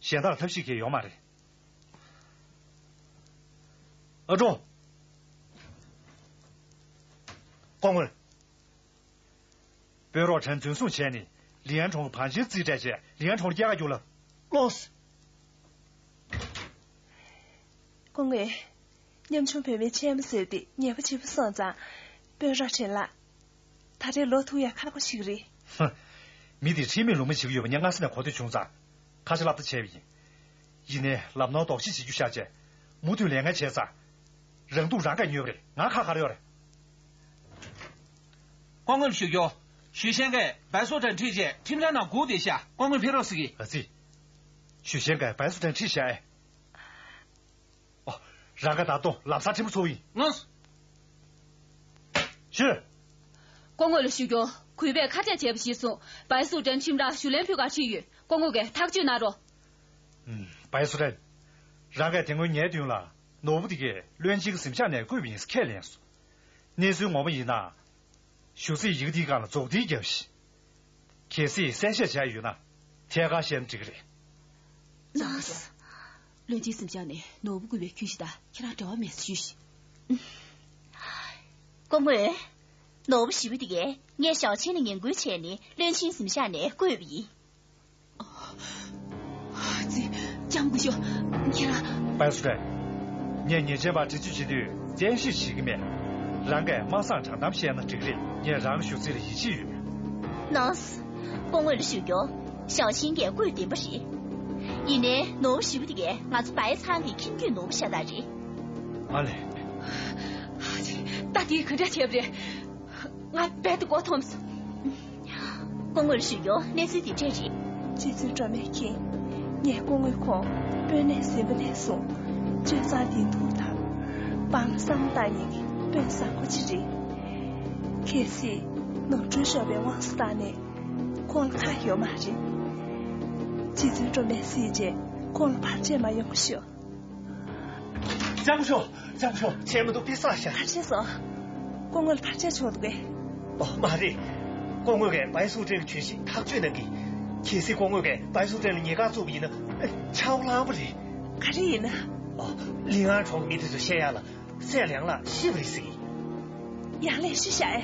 གཞན་དག་ལ་ཐབས་ཤེས་གང་ཡང་ཡོད་མ་རེད། ཨ་ཀྲོ། སྐུ་ངོ། དཔོན་རོགས་ཁྲེན་འཛིན་བཟུང་བྱས་ནས་ལི་ཨན་གྲོང་གི་བང་ཆེན་རྩིས་སྤྲད་རྗེས་ལི་ཨན་གྲོང་ལ་སྐྱེལ་ག་རྒྱུགས་ལབ། ལགས་སོ། སྐུ་ངོ། ཉམ་ཆུང་བུད་མེད་ཆེན་མོ་བཟོས་ཏེ་ཉེས་པ་ཆེན་པོ་སོང་ཙང་། དཔོན་རོགས་ཁྲེན་ལགས། ད་རེས་ལོག་ཐུབ་ཡ་ཁག་པོ་ཞིག་རེད། ཧུམ། མི་དེ་ཁྲེལ་མེད་ལུང་མེད་བྱེད་ཀྱི་ཡོད་པ་ངས་སྔ་ས་ནས་གོ་ཐོས་བྱུང་ཙང་། ཁ་ཆེ་སློབ་གྲྭ་བྱས་པ་ཡིན། ཡིན་ནའི་ལམ་ནོར་ལྡོག་ཕྱིས་བྱེད་རྒྱུ་བཞག་བྱས། མུ་མཐུད་ལས་ངན་བྱས་ཙང་། རང་སྡུག་རང་གིས་ཉོས་པ་རེད། ང་ཁག་ག་རེ་ཡོད་རེད། སྐུ་ངོ་ལ་ཞུ་རྒྱུ། ཞུས་ཤན་གྱིས་བའི་སོ་ཁྲེན་ཁྲིད་རྗེས་ཁྲིམས་ར་ནང་སྒུག་བསྡད་ཤག་སྐུ་ངོ་ཕེབས་རོགས་ཟེར་གྱིས། ཨ་ཙི། ཞུས་ཤན་གྱིས་བའི་སོ་ཁྲེན་ཁྲིད་ཤག་ཨེ། ཨོ། རང་ག་ད་དུང་ལམ་སང་ཁྲིམས་ཚུགས་ཡིན། ལགས་སོ། ཞུ། སྐུ་ངོ་ལ་ཞུ་རྒྱུ། གུས་པས་ཁ་གཏད་བྱས་པ་གཞིར་བཟུང་བའི་སུ་ཁྲེན་ཁྲིམས་རར་ཞུ་ལན་ཕུལ་གར་ཁྲིད་ཡོད། སྐུ་ངོ་གིས་ཐག་གཅོད་གནང་རོགས། ཨུམ། བའི་སུ་ཁྲེན། རང་གིས་དེ་སྔོན་ངའི་མདུན་ལ་ནོར་བུ་དེ་གས་བློན་ཆེན་གྱི་གཟིམ་ཤག་ནས་བརྐོས་པ་ཡིན་ཟེར་ཁས་ལེན་སོང་། གནས་ཚུལ་ངོ་མ་ཡིན་ན། ཞུ་རྩིས་ཡི་གེ་འདིའི་སྒང་ལ་རྫོགས་འདེད་བརྒྱབ་ཤིག་གལ་སྲིད་གསལ་བཤད་བྱ་ཡི་ཡོད་ན། ཐད་ཀར་བཤད་ན་འགྲིག་གི་རེད། ལགས་སོ། བློན་ཆེན་གཟིམ་ཤག་ནས་ནོར་བུ་བརྐུས་པའི་གྱོད་གཞི་དང་ཁྱེད་རང་འབྲེལ་བ་མེད་ཟེར་ཞུས་ཤིག་སྐུ་ངོ། ནོར་བུ་ཞེ་པོ་དེ་གས་ངས་ཞའོ་ཆིང་ལ་ངན་སྐུལ་བྱས་ནས་བློན་ཆེན་གཟིམ་ཤག་ནས་བརྐུས་པ་ཡིན། ཙི། ལྕམ་སྐུ་ཞབས། ཁྱེད་རང་། བའི་སུ་ཁྲེན། ངས་ཉེས་ཅན་པར་འདྲི་གཅོད་བྱེད་དུས་བཙན་ཤེད་བྱེད་ཀྱི་མེད། རང་གིས་སྨྲ་བསམ་དྲང་གཏམ་བཤད་ན་འགྲིག་རེད། ངས་རང་གི་ཞུ་རྩིས་ལ་ཡིད་ཆེས་ཡོད། ལགས་སོ། སྐུ་ངོ་ལ་ཞུ་རྒྱུ། ཞའོ་ཆིང་གིས་བརྐུས་བདེན་པ་རེད། ཡིན་ནའི་ནོར་བུ་ཞེ་པོ་དེ་གས་ང་ཚོ་བའི་ཚང་གི་ཁྱིམ་རྒྱུད་ནོར་བུ་ཤ་སྟག་རེད། ཨ་ལས། ད་དེ་ག་འདྲ་བྱས་པ་རེད། ང་རྦད་དེ་མགོ་འཐོམས་སོང་། སྐུ་ངོ་ལ་ཞུ་རྒྱུ། གནས་ཚུལ་འདི་འདྲས་རེད། རྗེ་བཙུན་སྒྲོལ་མས་མཁྱེན། ངས་སྐུ་ངོ་ཁོང་དཔོན་གནས་ཟིན་པ་ནས་བཟུང་སྤྱོད་གཙང་བདེ་སྡུག་དང་། འབངས་ལ་བསམ་བློ་བཏང་མཁན་གྱི་དཔོན་བཟང་པོ་ཅིག་རེད། གལ་སྲིད་ནོར་འཁྲུལ་ཤོར་བའི་དབང་ཚད་བཏང་ནས་ཁོང་ལ་ཁག་ཡོད་མ་རེད། རྗེ་བཙུན་སྒྲོལ་མས་གཟིགས་རྗེས་ཁོང་ལ་བར་ཆད་མ་ཡོང་བ་ཤོག་ལྕམ་སྐུ་ཞབས། ལྕམ་སྐུ་ཞབས། ཆེས་མ་འདུག་པི་ས་ཤ། ག་རེ་བྱས་སོང་། སྐུ་ངོ་ལ་ག་རེ་བྱུང་འདུག་གས། ཨོ་མ་རེད། སྐུ་ངོ་གིས་བའི་སུའུ་ཀྲེང་གི་གྱོད་གཞི་ཐག་གཅོད་གནང་གི། གལ་སྲིད་སྐུ་ངོ་གིས་བའི་སུའུ་ཀྲེང་ལ་ཉེས་ཁ་བཙུགས་པ་ཡིན་ན་ཆག་སྒོ་ལངས་པ་རེད། ག་རེ་ཡིན་ན། ཨོ། ལིང་ཨང་གྲོང་གི་མི་དེ་ཚོ་བཤད་ཡག་ལ་སྲས་ལིང་ལགས་ཤི་བ་རེད་ཟེར་གི། ཡང་ལས་ཤི་ཤག་ཨེ།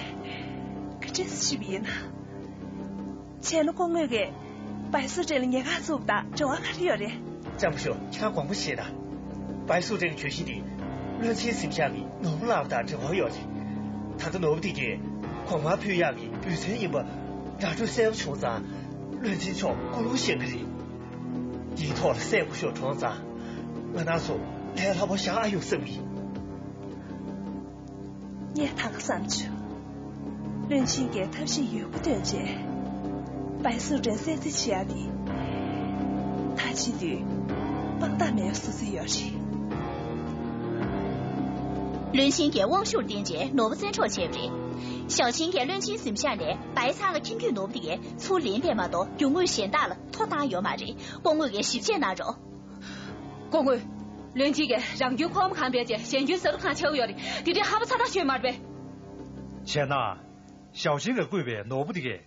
ག་འདྲས་སེ་ཤི་བ་ཡིན་ན། བྱས་ན་སྐུ་ངོ་གིས་བའི་སུའུ་ཀྲེང་ལ་ཉེས་ཁ་བཙུགས་པ་དང་འབྲེལ་བ་ག་རེ་ཡོད་རེད། ལྕམ་སྐུ་ཞབས། ཁྱེད་རང་དགོངས་པ་བཞེས་དང་། བའི་སུའུ་ཀྲེང་གྱོད་གཞི་འདི་བློན་ཆེན་གཟིམ་ཤག་གི་ནོར་བུ་བརླགས་པ་དང་འབྲེལ་བ་ཡོད་རེད། ད་ལྟ་ནོར་བུ་འདི་གས་གོང་མར་ཕུལ་ཡག་གི་འབུལ་ཚན་ཡིན་པ་ར་སྤྲོད་གསལ་པོ་བྱུང་ཙང་། བློན་ཆེན་མཆོག་ཀུན་སློང་བཞེངས་ཀྱི་རེད། འདིའི་ཐོག་ལ་སྲས་སྐུ་ཞབས་གྲོངས་ཙང་། ང་རང་ཚོ་ལས་སླ་པོ་བཞག་ཨ་ཡོང་བསམ་གི། ངས་ད་ག་བསམ་བྱུང་། བློན་ཆེན་གྱིས་ཐབས་ཤེས་ཡོད་རྒུ་བཏོན་རྗེས། བའི་སུའུ་ཀྲེང་གསོད་རྩིས་བྱེད་ཡག་འདི། ད་བྱེད་དུས་དཔང་རྟགས་མེད་པ་བཟོ་རྩིས་ཡོད་རེད། བློན་ཆེན་གྱིས་དབང་ཤུགས་བརྟེན་རྗེས་ནོར་བུ་བཙན་འཕྲོག་བྱས་པ་རེད། ཞའོ་ཆིང་གིས་བློན་ཆེན་གཟིམ་ཤག་ནས་བའི་ཚང་ལ་ཁྱིམ་རྒྱུད་ནོར་བུ་དེ་གའི་ཚུར་ལེན་པ་མ་གཏོགས་རྒྱུ་དངོས་གཞན་དག་ལ་ཐོ་བཏང་ཡོད་མ་རེད། སྐུ་ངོ་གིས་ཞིབ་དཔྱད་གནང་རོགས། སྐུ་ངོ། བློན་ཆེན་གྱིས་རང་རྒྱུད་ཁོག་མ་གང་བས་ཀྱི་གཞན་རྒྱུད་ས་རུ་གང་ཆེ་བོ་ཡོད་རེད། དེ་འདྲའི་ཧ་པ་ཚ་ཐག་ཆོད་མ་རེད་པས། བྱས་ན། ཞའོ་ཆིང་གིས་བརྐུས་པའི་ནོར་བུ་དེ་གས་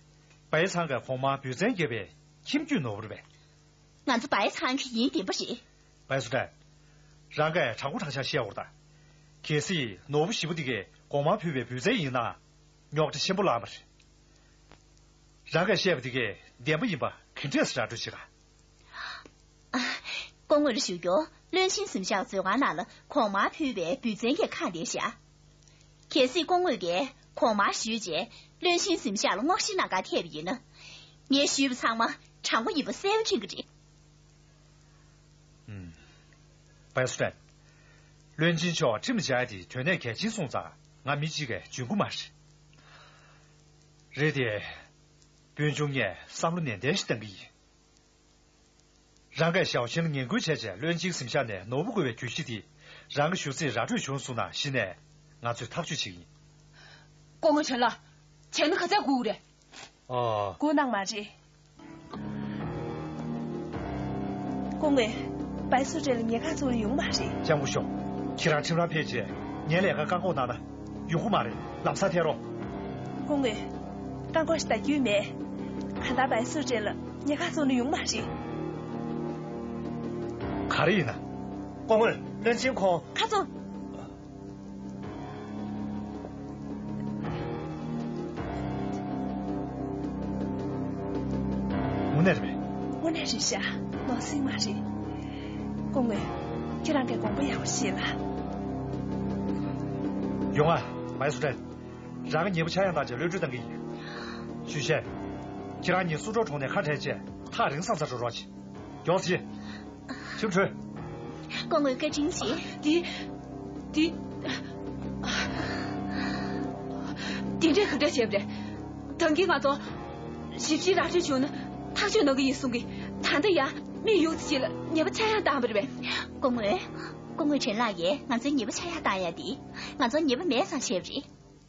བའི་ཚང་གི་གོང་མ་བུ་བཙན་བརྒྱབ་པའི་ཁྱིམ་རྒྱུད་ནོར་བུ་རེད་པས། ང་ཚོ་བའི་ཚང་གི་ཡིན་བདེན་པ་རེད། བའི་སུའུ་ཀྲེང་། རང་གིས་དྲང་པོ་དྲང་བཞག་བཤད་འོར་ད། གལ་སྲིད་ནོར་བུ་བཞི་པོ་དེ་གས་གོང་མ་ཕུལ་བའི་བུ་བཙན་ཡིན་ན། རྙོག་དྲ་ཆེན་པོ་ལངས་པ་རེད། རང་གིས་བཤད་པ་དེ་གས་བདེན་པ་ཡིན་པ་ག་འདྲས་སེ་ར་སྤྲོད་བྱེད་ག། ཨ། སྐུ་ངོ་ལ་ཞུ་རྒྱུ། བློན་ཆེན་གཟིམ་ཤག་མཛོད་ཁང་ནང་ལ་གོང་མར་ཕུལ་བའི་བུ་བཙན་གྱི་ཁ་བསྡད་ཤག། གལ་སྲིད་སྐུ་ངོ་གིས་གོང་མར་ཞུས་རྗེས་བློན་ཆེན་གཟིམ་ཤག་ལ་སྔོག་བཤེར་གནང་གར་ཐད་པ་ཡིན་ན། ངས་ཞུས་པ་ཚང་མ་དྲང་པོ་ཡིན་པ་གསལ་པོ་མཁྱེན་གྱི་རེད། ཨུམ། བའི་སུའུ་ཀྲེང་། བློན་ཆེན་མཆོག་ཁྲིམས་ལ་བཅར་ཡ་དེ་དོན་གནད་གལ་ཆེན་སོང་ཙང་ང་མི་གཅིག་གིས་འཇོན་གྱི་མ་རེད། རེད་དེ། དཔོན་ཆུང་ངས་བསམ་བློ་ནན་ཏན་ཞིག་གཏང་གི་ཡིན། རང་གིས་ཞའོ་ཆིང་ལ་ངན་སྐུལ་བྱས་རྗེས་བློན་ཆེན་གཟིམ་ཤག་ནས་ནོར་བུ་བརྐུ་བའི་གྱོད་གཞི་དེ་རང་གི་ཞུ་ཚིག་ར་སྤྲོད་བྱུང་སོང་ན་གཞི་ནས་ང་ཚོས་ཐག་གཅོད་བྱེད་ཀྱི་ཡིན། སྐུ་ངོ་ཁྲེན་ལགས། བྱས་ན་ག་ཚད་སྒུག་རེད། ཨོ། སྒུག་གནང་མ་རེད། སྐུ་ངོ། བའི་སུའུ་ཀྲེང་ལ་ཉེན་ཁ་བཙུགས་ན་ཡོང་མ་རེད། ལྕམ་སྐུ་ཞབས། ཁྱེད་རང་ཁྲིམས་ར་ཕེབས་རྗེས་ངའི་ལས་ཀར་བཀག་འགོག་གནང་ན་ཡོང་གི་མ་རེད། ལམ་སང་ཐད་རོགས། སྐུ་ངོ། བཀག་འགོག་ཞིག་ད་རྒྱུས་མེད། གང་ལྟར་བའི་སུའུ་ཀྲེང་ལ་ཉེན་ཁ་བཙུགས་ན་ཡོང་མ་རེད། ག་རེ་ཡིན་ན། སྐུ་ངོ། བློན་ཆེན་ཁོང་། ཁ་ཚོ། དངོས་གནས་རེད་པས། དངོས་གནས་རེད་ཤག། ནོར་སྲིད་མ་རེད། སྐུ་ངོ། ཁྱེད་རང་གིས་དགོངས་པ་ཡག་པོ་བཞེས་ལ། ཡོང་ང་། བའི་སུའུ་ཀྲེང་། རང་གི་ཉེས་པ་ཆག་ཡང་བཏང་རྗེས་གློད་གྲོལ་གཏང་གི་ཡིན། ཞུས་ཤེས། ཁྱེད་རང་གཉིས་སུ་ཀྲོའུ་གྲོང་ནས་ཁ་བྲལ་རྗེས་ཐག་རིང་ས་ཚར་འགྲོ་རོགས་གྱིས། མགྱོགས་ཙམ་བྱེད། ཁྱིམ་བྲོས། སྐུ་ངོ་བཀའ་དྲིན་ཆེ། དེ། དེ། དེ་འདྲས་ག་འདྲས་བྱས་པ་རེད། ད་གིན་ང་ཚོ་ཞིབ་བཤེར་ར་སྤྲོད་བྱུང་ན་ཐག་གཅོད་གནང་གི་ཡིན་གསུང་གི། ད་ལྟ་ཡང་མི་ཡོངས་ཀྱི་ཆེད་ལ་ཉེས་པ་ཆག་ཡང་བཏང་བ་རེད་པས། སྐུ་ངོ། སྐུ་ངོ་ཁྲེན་ལགས་ཀྱིས་ང་ཚོའི་ཉེས་པ་ཆག་ཡང་བཏང་ཡ་དེ། ང་ཚོ་ཉེས་པ་མེད་ཙང་བྱས་པ་རེད།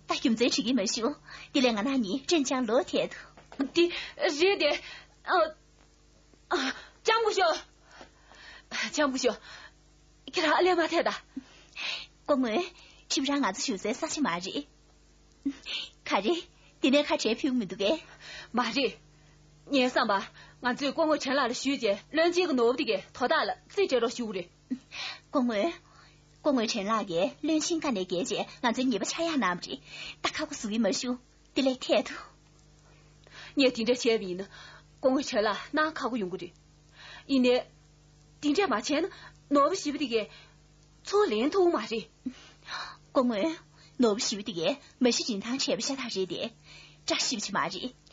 ད་རྒྱུ་མཚན་དྲི་གི་མ་ཞུ། དེ་ལས་ང་རང་གཉིས་ཀྲེན་ཅང་ལོ་ཐད་དུ། དེ་རེད་དེ། ཨ། ཨ། ལྕམ་སྐུ་ཞབས། ལྕམ་སྐུ་ཞབས། ཁྱེད་རང་ཨ་ལས་མ་ཐད་ད། སྐུ་ངོ། ཁྲིམས་ར་ང་ཚོ་ཞུ་སའི་ས་ཆ་མ་རེད། ག་རེ། དེ་ནས་ཁ་བྲལ་ཕོད་མི་འདུག་གས། མ་རེད། ངའི་བསམ་པར་ང་ཚོས་སྐུ་ངོ་ཁྲེན་ལགས་ལ་ཞུས་རྗེས་བློན་ཆེན་གྱི་ནོར་བུ་དེ་གའི་དོ་བདག་ལ་རྩིས་སྤྲད་རོགས་ཞུ་གི་རེད། སྐུ་ངོ། སྐུ་ངོ་ཁྲེན་ལགས་ཀྱིས་བློན་ཆེན་བཀའ་ནས་འགལ་རྗེས་ང་ཚོའི་ཉེས་པ་ཆག་ཡག་གནང་བ་རེད། ད་ཁག་པོ་བཟོ་གི་མ་ཞུ། དེ་ལས་ཐད་དུ། ངས་དེ་འདྲ་བྱས་པ་ཡིན་ན་སྐུ་ངོ་ཁྲེན་ལགས་གནང་ཁག་པོ་ཡོང་གི་རེད། ཡིན་ནའི། དེ་འདྲ་མ་བྱས་ན་ནོར་བུ་བཞི་པོ་དེ་གས་ཚུར་ལེན་ཐུབ་མ་རེད། སྐུ་ངོ། ནོར་བུ་བཞི་པོ་དེ་གས་མ་གཞི་རིན་ཐང་བྲལ་བ་ཤ་སྟག་རེད་དེ། བཀྲ་ཤིས་པ་ཅིག་མ་རེད།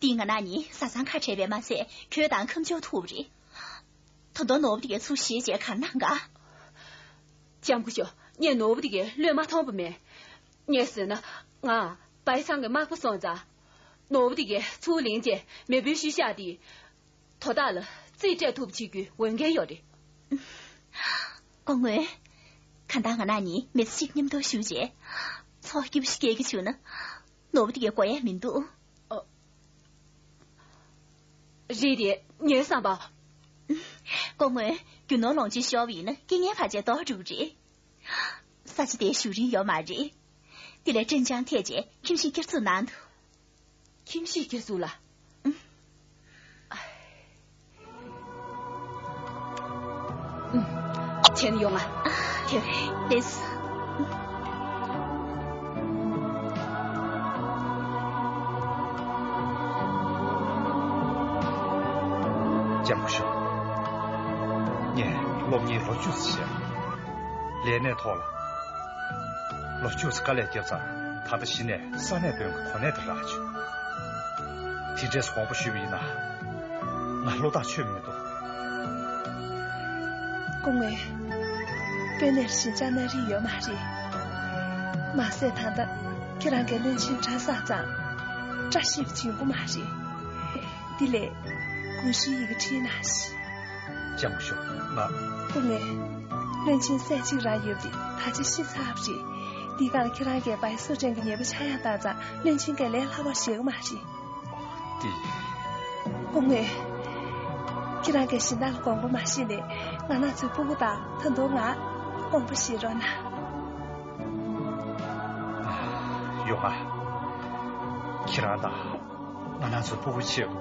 དེ་ང་རང་གཉིས་བཟའ་ཚང་ཁ་བྲལ་བས་མ་ཚད་གྱོད་དང་ཁ་འཇོག་ཐུབ་པ་རེད། ད་དུང་ནོར་བུ་དེ་གས་ཚུར་བཞེས་རྗེས་ག་རེ་གནང་ག། ལྕམ་སྐུ་ཞབས། ངས་ནོར་བུ་དེ་གའི་བློས་མ་ཐོངས་པ་མེད། ངས་ཟེར་ན། ང་བའི་ཚང་གི་མག་པ་སོང་ཙང་། ནོར་བུ་དེ་གའི་ཚུར་ལེན་རྗེས་མེས་པོའི་ཤུལ་བཞག་དེ། དོ་བདག་ལ་རྩིས་སྤྲད་ཐུབ་པ་བྱེད་རྒྱུའི་འོས་འགན་ཡོད་རེད། སྐུ་ངོ། གང་ལྟར་ང་རང་གཉིས་མི་ཚེ་གཅིག་མཉམ་དུ་བཞུགས་རྗེས། ཚོགས་སྐྱིད་པོ་ཞིག་སྐྱེལ་གྱི་བྱུང་ན། ནོར་བུ་དེ་གའི་དགོས་ཡ་མི་འདུག། ཨ། རེད་དེ། ངའི་བསམ་པ། སྐུ་ངོ། རྒྱུ་ནོར་ལོངས་སྤྱོད་ཤོར་བ་ཡིན་ན་རྐྱེན་ངན་བར་ཆད་ལྡོག་འགྲོ་གི་རེད། ས་ཆ་དེ་བཞུགས་རིན་ཡོད་མ་རེད། དེ་ལས་ཀྲེན་ཅང་ཐད་རྗེས་ཁྱིམ་གཞིས་བསྐྱར་ཚུགས་གནང་འདུག་ཁྱིམ་གཞིས་བསྐྱར་ཚུགས་ལ། ཨུམ། ཨུམ། བྱས་ན་ཡོང་ང་། ཨ། དེ་རེད། ལགས་སོ། ལྕམ་སྐུ་ཞབས། ངས་སློབ་གཉེར་ལོ་བཅུ་ཙམ་བྱས། ལས་གནས་ཐོག་ལ་ལོ་བཅུ་ཙམ་དཀའ་ལས་བརྒྱབ་ཙང་། ད་ལྟ་གཞི་ནས་ས་གནས་དཔོན་གྱི་གོ་གནས་དེ་རག་བྱུང་། དེ་འདྲས་དགོངས་པ་ཞུས་པ་ཡིན་ན། ང་བློ་ཐག་ཆོད་མི་འདུག་སྐུ་ངོ། དཔོན་གནས་ཞེ་དྲག་གནང་རིན་ཡོད་མ་རེད། མ་ཟད་ད་ལྟ་ཁྱེད་རང་གིས་བློན་ཆེན་གྲྭ་བསགས་ཙང་། བཀྲ་ཤིས་པ་བྱུང་གི་མ་རེད། དེ་ལས་གོང་ཞུའི་ཡི་གེ་བྲིས་གནང་ཞིག་ལྕམ་སྐུ་ཞབས། ང་། སྐུ་ངོ། བློན་ཆེན་སྲས་གཅིག་རང་ཡོད་པ་དེ་ད་ཆ་ཤི་ཚར་བ་རེད། འདི་སྒང་ཁྱེད་རང་གིས་བའི་སུ་ཅན་གྱི་ཉེས་པ་ཆག་ཡང་བཏང་ཙང་། བློན་ཆེན་གྱིས་ལས་སླ་པོར་བཞེས་ཀྱི་མ་རེད། དེ། སྐུ་ངོ། ཁྱེད་རང་གིས་གཞན་དག་ལ་དགོངས་པ་མ་བཞེས་ནས། ང་རང་ཚོའི་སྤུ་གུ་དང་། ད་དུང་ང་དགོངས་པ་བཞེས་རོགས་གནང་། ཡོང་ང་། ཁྱེད་རང་དང་ང་རང་ཚོའི་སྤུ་གུ་ཆེད་དུ།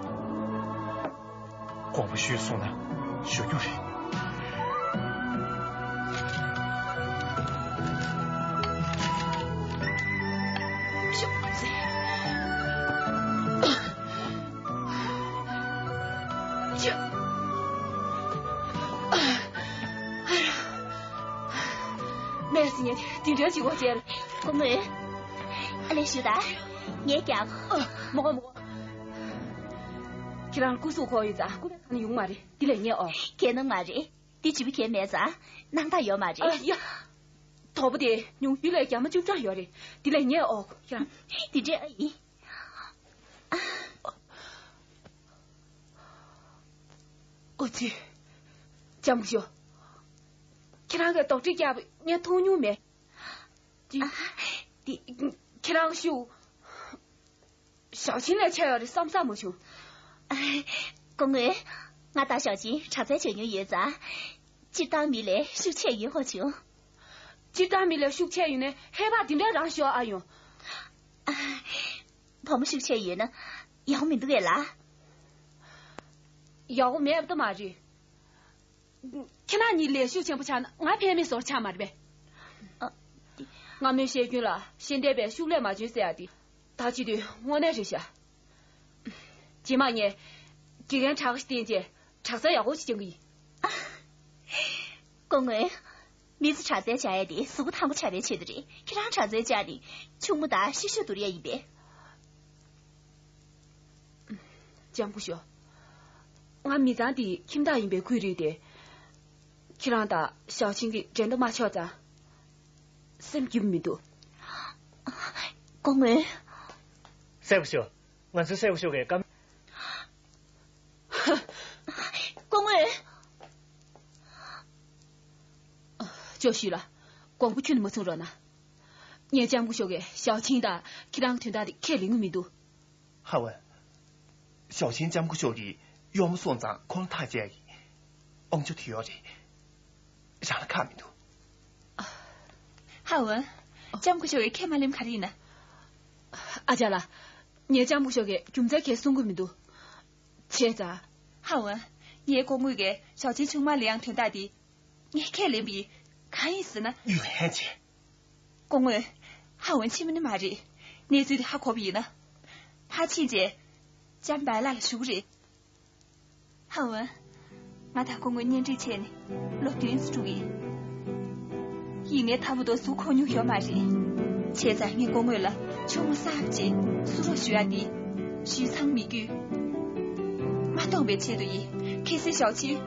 དགོངས་པ་ཞུས་སོང་ན་ཞུ་རྒྱུ་རེད། མེད་ཟིན་ཡ་དེ་འདྲ་ཅིག་གོ་བྱས། སྐུ་ངོ། ཨ་ལས་ཞུ་ད། ངས་ཀྱང་། མོ་གོ་མོ་གོ། ཁྱེད་རང་སྐུ་གཟུགས་ཁོག་ཡོད་ཙང་སྐུ་ངལ་གང་ཡོང་མ་རེད། འདི་ལས་ཉེས་ཨོ། གལ་ནང་མ་རེད། འདི་ཇི་བི་གལ་མེད་ཙང་སྣང་དག་ཡོད་མ་རེད། ཨ་ཡ། དོག་པོ་དེ་ཉུང་ཡུལ་ལས་རྒྱ་མ་བཅུ་གྲངས་ཡོད་རེད། འདི་ལས་ཉེས་ཨོ་ཁྱེད་རང་། འདི་འདྲས་ཨ་ཡིན། ཨོ་ཙི། ལྕམ་སྐུ་ཞབས། ཁྱེད་རང་གིས་དོག་དྲི་བརྒྱབ་པ་ངས་མཐོང་མྱོང་མེད། ཨ། འདི། ཁྱེད་རང་ཤུགས། ཞའོ་ཆིན་ལས་ཆེ་བ་རེད་བསམ་བསམ་མ་བྱུང་། སྐུ་ངོ། ང་དང་ཞའོ་ཆིན་དྲག་རྩལ་བྱེད་མྱོང་ཡོད་ཙང་། སྤྱིར་བཏང་མི་ལས་ཤུགས་ཆེ་ཡོད་ཧོ་བྱུང་། སྤྱིར་བཏང་མི་ལས་ཤུགས་ཆེ་ཡོད་ནས་ཧེ་བག་འདི་འདྲ་རང་ཤོར་ཨ་ཡོང་། བུ་མོ་ཤུགས་ཆེ་ཡོད་ན་ཡག་པོ་མི་འདུག་གས་ལ། ཡག་པོ་མེད་པ་མ་རེད། ཁྱེད་རང་གཉིས་ལས་ཤུགས་ཆེན་པོ་ཆགས་ན་ང་ཕན་མེད་བཟོ་འདྲ་ཆགས་མ་རེད་པས། ཨ། ང་མོས་བཤད་རྒྱུན་ལ་ཤེས་ལྡན་པས་ཤུགས་ལས་མ་བྱུང་ཟེར་ཡ་དེ། ད་བྱེད་དུས་དངོས་གནས་རེད་ཤག་རྗེས་མ་ངས་དགེ་རྒན་གྲགས་ཤིག་བསྟེན་རྗེས་དྲག་རྩལ་ཡག་པོ་ཞིག་སྦྱང་གི་ཡིན། སྐུ་ངོ། མི་ཚོ་དྲག་རྩལ་སྦྱང་ཡ་དེ་གཟུགས་པོ་ཐང་པོ་ཆགས་པའི་ཆེད་དུ་རེད། ཁྱེད་རང་དྲག་རྩལ་སྦྱངས་ནས་ཕྱུག་མོ་དང་ཤེད་ཤུགས་བསྡུར་ཡ་ཡིན་པས། ལྕམ་སྐུ་ཞབས། ང་མི་ཚང་འདིའི་ཁྱིམ་བདག་ཡིན་པའི་ཁུལ་རེད་དེ། ཁྱེད་རང་དང་ཞའོ་ཆིན་གྱི་འགྲན་ཟླ་མ་ཆོག་ཙང་། སེམས་སྐྱིད་པོ་མི་འདུག་སྐུ་ངོ། སྲས་སྐུ་ཞབས། ང་ཚོའི་སྲས་སྐུ་ཞབས་ཀྱིས་བཀའ། སྐུ་ངོ། ཅོ་ཞུས་ལ། དགོངས་པ་ཁྱོན་ནས་མ་ཚོམ་རོགས་གནང་། ངས་ལྕམ་སྐུ་ཞབས་ཀྱིས་ཞའོ་ཆིན་དང་ཁྱེད་རང་གི་དོན་དག་དེ་ཁས་ལེན་གྱི་མི་འདུག་ཧ་ཝན། ཞའོ་ཆིན་ལྕམ་སྐུ་ཞབས་ཀྱི་གཡོག་མོ་སོང་ཙང་ཁོང་ལ་ཐག་བཅད་ཡིན། ཨོང་ཅོ་དེ་ཡོད་རེད། རང་ལ་ཁག་མི་འདུག་ཧ་ཝན། ལྕམ་སྐུ་ཞབས་ཀྱིས་ཁས་མ་ལེན་ག་རེ་ཡིན་ན། ཨ་ཅག་ལགས། ངས་ལྕམ་སྐུ་ཞབས་ཀྱིས་རྒྱུ་མཚན་གང་ཡང་གསུང་གི་མི་འདུག་བྱས་ཙང་། ཧ་ཝན། ངའི་སྐུ་ངོ་གིས་ཞའོ་ཆིན་ཆུང་མ་ལེན་ཡག་དོན་དག་འདི། ངས་ཁས་ལེན་པ་ཡིན། གང་ཡིན་ཟེར་ན། ཡུས་ཧན་ཆེ། སྐུ་ངོ། ཧ་ཝན་ཕྱི་མ་ནི་མ་རེད། གནས་ཚུལ་འདི་ཧ་གོ་བ་ཡིན་ན། ཕར་ཕྱིན་རྗེས། ལྕམ་བའི་ལགས་ལ་ཞུ་གི་རེད། ཧ་ཝན། ང་དང་སྐུ་ངོ་གཉེན་སྒྲིག་བྱས་ནས་ལོ་བདུན་ཙམ་འགྲོ་གི་ཡིན། ཡིན་ནའི་ད་བར་དུ་གཟུགས་ཁོག་ཉུང་ཡོད་མ་རེད། བྱས་ཙང་ངས་སྐུ་ངོ་ལ་ཆུང་མ་གསར་པ་ཅིག་བསུ་རོགས་ཞུ་ཡ་འདི། ཞུས་ཚང་མི་དགོས། མ་གཏོང་བའི་ཆེད་དུ་ཡིན། གལ་སྲིད་ཞའོ་ཆིན།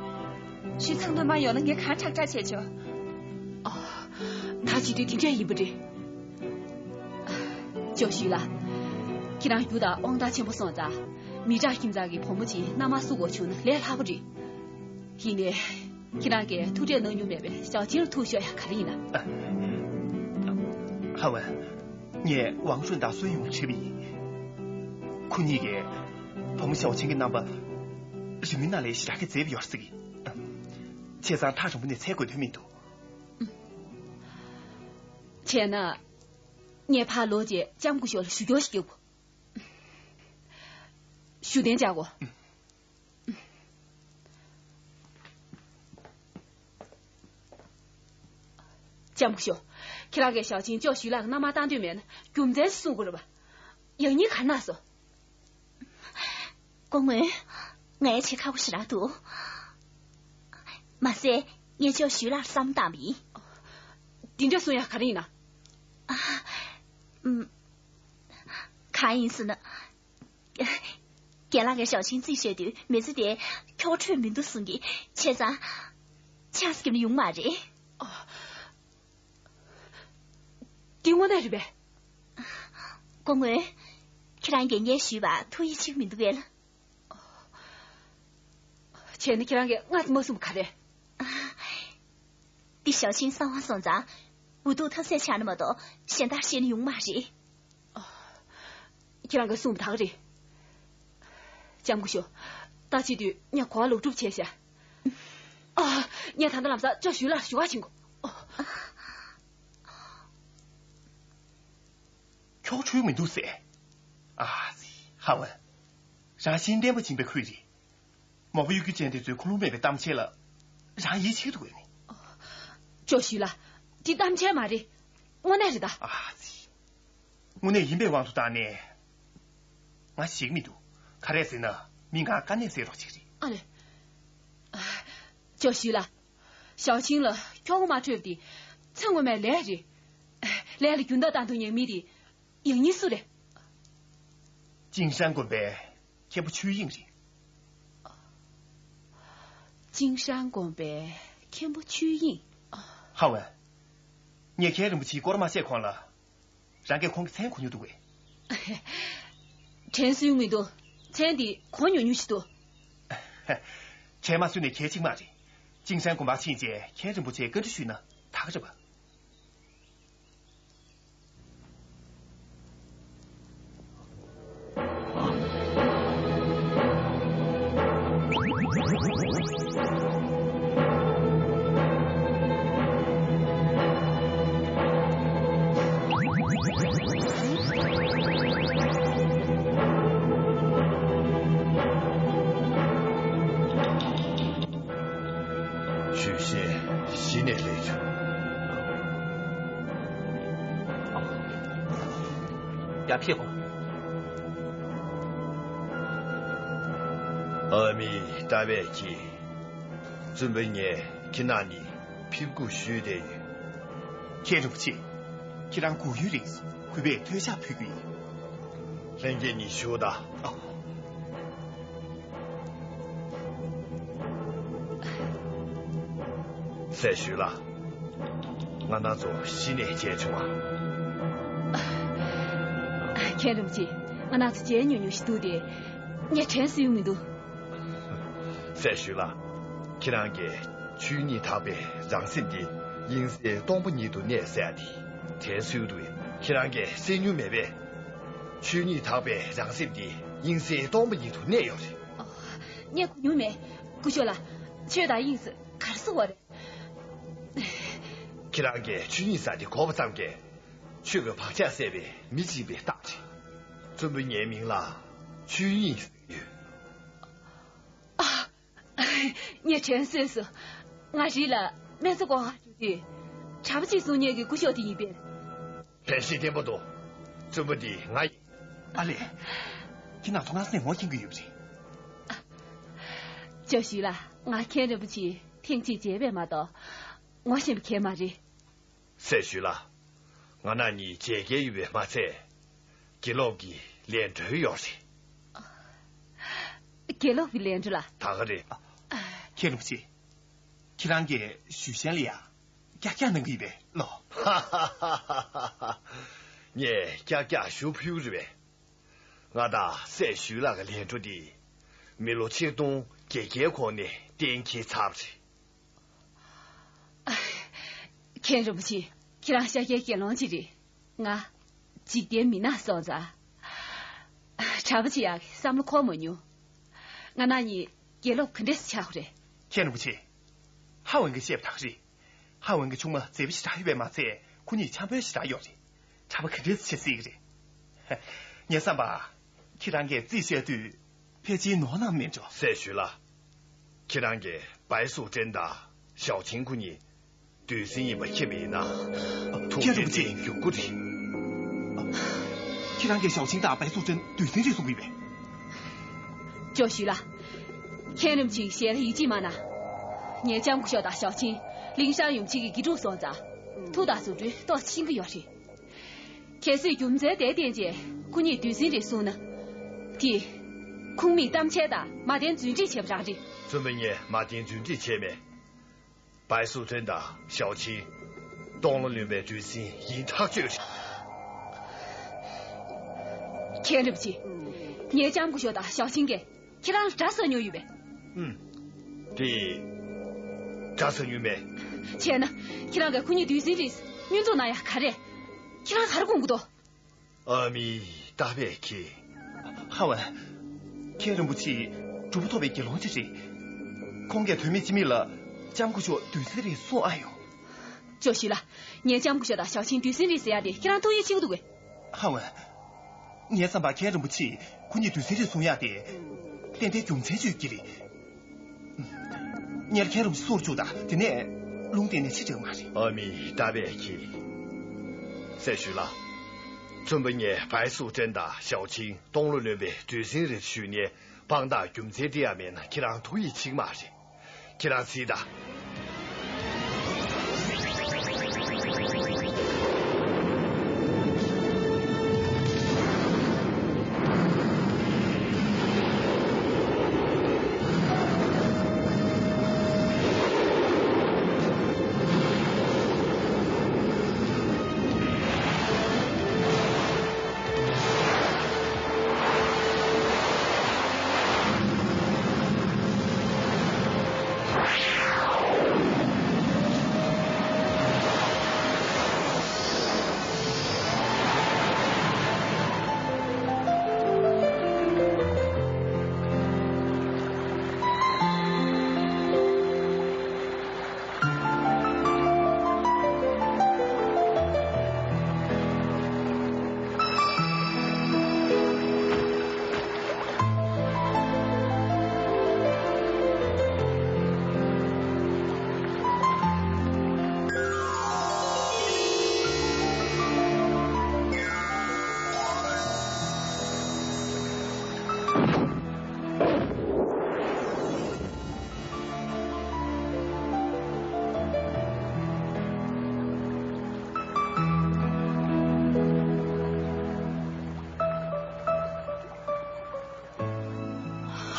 ཞུས་ཚང་མ་མ་ཡོང་ན་ངས་གང་དྲག་དྲག་བྱས་ཆོག་ཨ། ད་བྱེད་དུས་དེ་འདྲ་ཡིན་པ་རེད། ཅོ་ཞུས་ལགས། ཁྱེད་རང་རྒྱུ་དང་དབང་ཐང་ཆེན་པོ་སོང་ཙང་། མི་དྲག་ཁྱིམ་ཚང་གི་བུ་མོ་ཅིག་མནའ་མ་བསུ་དགོས་བྱུང་ན་ལས་སླ་པོ་རེད། ཡིན་ནའི། ཁྱེད་རང་གིས་ཐུགས་ཁྲལ་གནང་མྱོང་མེད་པའི་ཞའོ་ཆིན་ལ་ཐུགས་ཤོར་ཡ་ག་རེ་ཡིན་ན། ཧ་ཝན། ངས་ཝང་ཧྲུན་དང་སུན་ཡུང་ལ་དྲིས་པ་ཡིན། ཁོ་གཉིས་ཀྱིས་བུ་མོ་ཞའོ་ཆིན་གྱི་རྣམ་པ་རིང་མིན་ནང་ལ་ཞེ་དྲག་གི་མཛེས་པོ་ཡོད་ཟེར་གི། བྱས་ཙང་ཐག་རིང་པོ་ནས་འཚོལ་དགོས་དོན་མི་འདུག་བྱས་ན། ངས་ཕར་ལོག་རྗེས་ལྕམ་སྐུ་ཞབས་ལ་ཞུ་སྐྱོར་ཞིག་རྒྱབ་དགོས། ཞུ་གཏན་འཇགས་དགོས། ལྕམ་སྐུ་ཞབས། ཁྱེད་རང་གིས་ཞའོ་ཆིང་ཅོ་ཞུས་ལགས་ཀྱི་མནའ་མར་བཏང་འདོད་མེད་ན་རྒྱུ་མཚན་གསུང་དགོས་རེད་པ། ཡང་སྙིང་ག་རེ་ན་སོང་། སྐུ་ངོ། ངའི་བྱེད་ཁག་པོ་ཞེ་དྲག་འདུག་མ་ཟད་ངས་ཅོ་ཞུས་ལགས་ལ་བསམ་བློ་བཏང་བ་ཡིན། དེ་འདྲ་གསུང་ཡག་ག་རེ་ཡིན་ན། ཨ། ཨུམ། གང་ཡིན་ཟེར་ན། རྒན་ལགས་ཀྱིས་ཞའོ་ཆིང་རྩིས་བཤད་དུས་མི་ཚེ་དེ་འཁྱོག་བྲོས་མི་འདུག་གསུང་གི། བྱས་ཙང་། ཆགས་སྐྱིད་ཡོང་མ་རེད། འདི་དངོས་གནས་རེད་པས། སྐུ་ངོ། ཁྱེད་རང་གིས་ངས་ཞུས་པ་ཐུགས་ཡིད་ཆེས་མི་འདུག་གས། བྱས་ན་ཁྱེད་རང་གིས་སྔ་ཙམ་མ་གསུངས་པ་ག་རེ། འདི་ཞའོ་ཆིང་གསང་བ་སོང་ཙང་འུ་ཐུག་ཐབས་ཟད་ཆགས་ན་མ་གཏོགས་གཞན་དག་བཤད་ན་ཡོང་མ་རེད། ཁྱེད་རང་གིས་གསུངས་པ་དག་རེད། ལྕམ་སྐུ་ཞབས། ད་བྱེད་དུས་ངས་གོ་བ་ལོག་སྒྲུབ་བྱས་ཤག་ཨ། ངས་ད་ལྟ་ལམ་སང་ཅོ་ཞུས་ལགས་ཞུ་བ་ཕྱིན་གོ། འཁྱོག་བྲོས་མི་འདུག་ཟེར། ཨ་ཙི། ཧ་ཝན། རང་བཞིན་བརྟན་པོ་ཡིན་པའི་ཁུལ་རེད། མོག་གཡོ་སྒྱུ་ཅན་དེ་ཚོའི་ཁུངས་ལུང་མེད་པའི་གཏམ་འཆལ་ལ། རང་ཡིད་ཆེས་འདུག་གས་ནི། ཅོ་ཞུས་ལགས། འདི་གཏམ་འཆལ་མ་རེད། དངོས་གནས་རེད་ད། ཨ་ཙི། དངོས་གནས་ཡིན་པའི་དབང་དུ་བཏང་ནས། ང་ཞིག་མི་འདུག་ག་རེ་ཟེར་ན་མི་ང་དཀའ་གནད་སེལ་རོགས་བྱེད་ཀྱི་རེད། ཨ་ལེ། ཅོ་ཞུས་ལགས། ཞའོ་ཆིང་ལ་འཁྱོག་མ་འཕྲོད་པ་དེ་ཚེ་སྔོན་མའི་ལས་རེད། ལས་ལ་རྒྱུན་ཐག་བཏང་ཐུབ་མཁན་མི་དེ་ཡང་སྙིང་སུ་རེད། ཅིན་ཧྲན་དགོན་པའི་མཁན་པོ་ཆོས་དབྱིངས་རེད། ཅིན་ཧྲན་དགོན་པའི་མཁན་པོ་ཆོས་དབྱིངས། ཧ་ཝན། ངས་མཁན་རིན་པོ་ཆེའི་སྐོར་མ་བཤད་གོང་ལ། རང་གིས་ཁོང་གི་མཚན་གོ་མྱོང་འདུག་གས། དྲན་གསོ་ཡོང་མི་འདུག་མཚན་དེ་གོ་མྱོང་མྱོང་ཞིག་འདུག་དྲན་མ་གསོས་ནས་གལ་ཆེ་མ་རེད། ཅིན་ཧྲན་དགོན་པར་ཕྱིན་རྗེས་མཁན་རིན་པོ་ཆེར་བཀའ་འདྲི་ཞུས་ན་དག་རེད་པ། ཆུ་ཤེལ་གཞི་ནས་སླེབས་བྱུང་། ཡར་ཕེབས་དགོས། ཨ་མའི་ལྟ་བས་ཀྱིས། བཙུན་པ་ངས་ཁྱེད་རྣམ་གཉིས་ཕེབས་སྒུག་ཞུས་བསྡད་ཡོད། མཁན་རིན་པོ་ཆེ། ཁྱེད་རང་སྒུག་ཡུན་རིང་སོང་། གུས་པས་མཐོལ་བཤགས་ཕུལ་རྒྱུ་ཡིན། ལྷན་རྒྱས་གཉིས་བཞུགས་དང་། ཨ། སྲས་ཞུས་ལགས། ང་རང་ཚོ་གཞི་ནས་མཇལ་བྱུང་བ། མཁན་རིན་པོ་ཆེ། ང་རང་ཚོ་མཇལ་མྱོང་མྱོང་ཞིག་འདུག་སྟེ། ངས་དྲན་གསོ་ཡོང་མི་འདུག་སྲས་ཞུས་ལགས། ཁྱེད་རང་གིས་ཆོས་ཉིད་དག་པའི་རང་སེམས་འདི་དབྱིངས་གསལ་སྟོང་པ་ཉིད་དུ་གནས་ཟེར་ཡ་དེ་དྲན་གསོ་ཡོང་འདུག་ཁྱེད་རང་གིས་གསན་མྱོང་མེད་པས། ཆོས་ཉིད་དག་པའི་རང་སེམས་འདི་དབྱིངས་གསལ་སྟོང་པ་ཉིད་དུ་གནས་ཡོད་རེད། ཨོ། ངས་གོ་མྱོང་མེད། སྐུ་ཞབས་ལགས། ཆོས་དང་དབྱིངས་ག་རེ་ཟེར་བ་རེད། ཁྱེད་རང་གིས་ཆོས་ཉིད་ཟེར་དེ་གོ་བ་ཙམ་གྱིས། ཆོས་ཀྱི་བག་ཆགས་སད་པའི་མི་གཅིག་པའི་རྟགས་ཅིག་བཙུན་པ་ངའི་མིང་ལ་ཆོས་དབྱིངས་ཟེར་གྱི་ཡོད། ཨ། ངས་དྲན་གསོས་སོང་། ང་རི་ལ་སྨན་རྩྭ་བརྐོ་གར་འགྲོ་དུས། གྲྭ་པ་གཅིག་བཟུང་མཁན་གྱི་སྐུ་ཞབས་དེ་ཡིན་པས། ལྷན་སྐྱེས་བསྟན་པོ་འདུག་བཙུན་པ་འདི་ང་ཡིན། ཨ་ལས། ཁྱེད་རྣམ་ཚོ་སྔ་ས་ནས་ངོ་ཤེས་ཀྱི་ཡོད་པ་རེད། ཅོ་ཞུས་ལགས། ང་མཁན་རིན་པོ་ཆེ་ཐེངས་གཅིག་མཇལ་བས་མ་གཏོགས་ངོ་ཤེས་པ་གང་ཡང་མ་རེད། སྲས་ཞུས་ལགས། ང་རང་གཉིས་མཇལ་མཁན་ཡོད་པས་མ་ཚད། དགེ་སློབ་ཀྱི་ལས་འགྲོ་ཡོད་རེད། དགེ་སློབ་ཀྱི་ལས་འགྲོ་ལ། ད་ག་རེད། མཁན་རིན་པོ་ཆེ། ཁྱེད་རང་གིས་ཞུས་ཧྲན་ལ་ཡ་ཀྱག་ཀྱག་གནང་གི་ཡོད་པས་ལོ། ངས་ཀྱག་ཀྱག་ཞུ་ཕོད་རེད་པས། ང་དང་སྲས་ཞུས་ལགས་ཀྱི་ལས་འགྲོ་འདི་མི་ལོ་ཆིག་སྟོང་བརྒྱད་བརྒྱའི་གོང་ནས་གཏན་འཁེལ་ཚར་བ་རེད། མཁན་རིན་པོ་ཆེ། ཁྱེད་རང་ཤཱཀྱའི་དགེ་སློང་ཅིག་རེད། ང་འཇིག་རྟེན་མི་ནག་སོང་ཙང་། གྲྭ་པ་ཅིག་ཡག་གི་བསམ་བློ་འཁོར་མ་མྱོང་། ང་རང་གཉིས་དགེ་སློབ་ག་འདྲས་སེ་ཆགས་དགོས་རེད། མཁན་རིན་པོ་ཆེ། ཧ་ཝན་གྱིས་བཤད་པ་དག་རེད། ཧ་ཝན་གྱི་ཆུང་མ་མཛེས་པོ་ཞེ་དྲག་ཡོད་པས་མ་ཚད་ཁོ་གཉིས་འཆམ་པོ་ཞེ་དྲག་ཡོད་རེད། གྲྭ་པ་ག་འདྲས་བྱེད་སྲིད་ཀྱི་རེད། ངའི་བསམ་པ། ཁྱེད་རང་གིས་རྩིས་བཤད་དུས་ཕལ་ཆེར་ནོར་སྣང་མེད་འགྲོ། སྲས་ཞུས་ལགས། ཁྱེད་རང་གིས་བའི་སུའུ་ཀྲེན་དང་ཞའོ་ཆིང་ཁོ་གཉིས་འདོད་སྲིན་ཡིན་པ་མཁྱེན་པ་ཡིན་ན། ཐུགས་རྗེ་ཆེ། ཡིད་བརྟན་མགྱོགས་པོ་རེད། ཁྱེད་རང་གིས་ཞའོ་ཆིང་དང་བའི་སུའུ་ཀྲེན་འདོད་སྲིན་རེད་གསུང་གི་ཡོད་པས། ཅོ་ཞུས་ལགས། མཁན་རིན་པོ་ཆེའི་ཞལ་ལ་ཡིད་ཆེས་མ་གནང་། ངས་ལྕམ་སྐུ་ཞབས་དང་ཞའོ་ཆིང་ལིང་ཧྲན་ཡུམ་ཆེན་གྱི་དགེ་ཕྲུག་སོང་ཙང་། ཐུགས་དང་རྫུ་འཕྲུལ་ཏོག་ཙམ་ཤེས་ཀྱི་ཡོད་རེད། གལ་སྲིད་རྒྱུ་མཚན་དེ་བརྟེན་བྱས་ཁོ་གཉིས་འདོད་སྲིན་རེད་གསུངས་ན། དེ། ཁུངས་མེད་གཏམ་འཆལ་དང་མ་བདེན་རྫུན་སྒྲིག་བྱས་པ་རང་རེད། བཙུན་པ་ངས་མ་བདེན་རྫུན་སྒྲིག་བྱས་མེད། བའི་སུའུ་ཀྲེན་དང་ཞའོ་ཆིང་། སྟོང་ལོ་ལོན་པའི་འདོད་སྲིན་ཡིན་ཐག་ཆོད་རེད། མཁན་རིན་པོ་ཆེ། ངས་ལྕམ་སྐུ་ཞབས་དང་ཞའོ་ཆིང་གིས་ཁྱེད་རང་ལ་དགྲ་ཟ་མྱོང་ཡོད་པས། ཨུམ། དེ། དགྲ་ཟ་མྱོང་མེད། བྱས་ན། ཁྱེད་རང་གིས་ཁོ་གཉིས་འདོད་སྲིན་རེད་བསྙོན་འཛུགས་གནང་ཡ་ག་རེ། ཁྱེད་རང་ག་རེ་དགོངས་ཀྱི་འདུག་ཨ་མའི་རྟ་པས་ཁྱེད། ཧ་ཝན། མཁན་རིན་པོ་ཆེ་གྲུབ་པ་ཐོབ་པའི་དགེ་སློང་ཅིག་རེད། ཁོང་གིས་དོན་མེད་ཅི་མེད་ལ་ལྕམ་སྐུ་ཞབས་འདོད་སྲིན་རེད་གསུང་ཨ་ཡོང་། ཅོ་ཞུས་ལགས། ངས་ལྕམ་སྐུ་ཞབས་དང་ཞའོ་ཆིང་འདོད་སྲིན་རེད་ཟེར་ཡ་དེ་ཁྱེད་རང་ཐུགས་ཡིད་ཆེས་ཀྱི་འདུག་གས། ཧ་ཝན། ངའི་བསམ་པར་མཁན་རིན་པོ་ཆེས་ཁོ་གཉིས་འདོད་སྲིན་རེད་གསུང་ཡ་དེ། ཏན་ཏན་རྒྱུ་མཚན་ཅིག་ཡོད་ཀྱི་རེད། ངས་མཁན་རིན་པོ་ཆེ་གསུང་རུ་བཅུག་དང་དེ་ནས་ལུང་བསྟན་ནས་ཕྱི་དྲགས་མ་རེད། ཨ་མའི་རྟ་པས་ཁྱེད། སྲས་ཞུས་ལགས། བཙུན་པ་ངས་བའི་སུའུ་ཀྲེན་དང་ཞའོ་ཆིང་སྟོང་ལོ་ལོན་པའི་འདོད་སྲིན་རེད་ཞུས་ནས་དཔང་རྟགས་རྒྱུ་མཚན་འདི་ཡང་མེད་ན་ཁྱེད་རང་ཐུགས་ཡིད་ཆེས་ཀྱི་མ་རེད། ཁྱེད་རང་གཟིགས་དང་།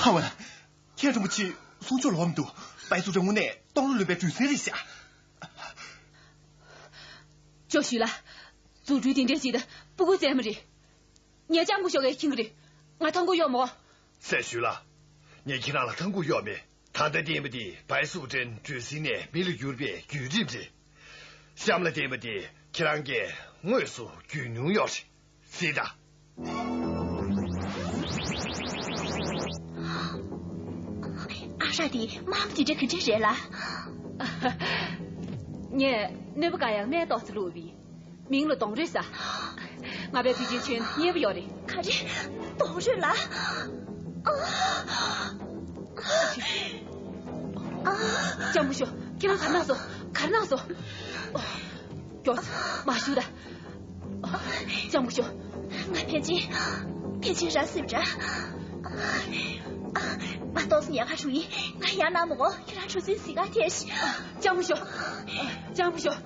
ཧ་ཝན། མཁན་རིན་པོ་ཆེ་གསུང་ཆོས་ལོག་མི་འདུག་བའི་སུའུ་ཀྲེན་དངོས་གནས་སྟོང་ལོ་ལོན་པའི་འདོད་སྲིན་རེད་ཤག་ཅོ་ཞུས་ལགས། རྫུ་འཕྲུལ་དེ་འདྲས་ཅིག་ད་སྤུ་གུ་བཙན་མ་རེད། ངས་ལྕམ་སྐུ་ཞབས་ཀྱིས་མཁྱེན་གྱི་རེད། ང་ཐང་གོ་ཡོད་མོ། སྲས་ཞུས་ལགས། ངས་ཁྱེད་རང་ལ་ཐང་གོ་ཡོད་མེད། ད་ལྟ་བསྟན་པ་དེ་བའི་སུའུ་ཀྲེན་འདོད་སྲིན་ནས་མི་ལ་གྱུར་པའི་བརྒྱུད་རིམ་རེད། གཤམ་ལ་བསྟན་པ་དེ་ཁྱེད་རང་གིས་དངོས་སུ་བརྒྱུད་མྱོང་ཡོད་རེད། གཟིགས་དང་། ཨ་ཧྲ་དེ་དམར་པོ་དེ་འདྲ་ག་འདྲ་རེད་ལ། ངས་གནོད་པ་དཀའ་ཡང་སྨན་ཏོག་ཙམ་བླུགས་པས། མིང་ལ་ལྡོང་རོས་ཟེར། ང་པའི་དུས་ཆེན་ཁྱོན་མཉེས་པོ་ཡོད་རེད། ག་རེ། ལྡོང་རོས་ལ། ལྕམ་སྐུ་ཞབས། ཁྱེད་རང་ག་རེ་གནང་སོང་། ག་རེ་གནང་སོང་། མགྱོགས་མ་ཞུ་ད། ལྕམ་སྐུ་ཞབས། ང་ཕལ་ཆེར། ཕལ་ཆེར་ར་སིབ་འདྲ། ང་ཏོག་ཙམ་ཉལ་ཁ་ཞུ་ཡིན། ང་ཡར་ན་མོ་གོ་ཁྱེད་རང་གྲུ་གཟིངས་གཟིགས་ག་ཐེ་ཤི། ལྕམ་སྐུ་ཞབས། ལྕམ་སྐུ་ཞབས།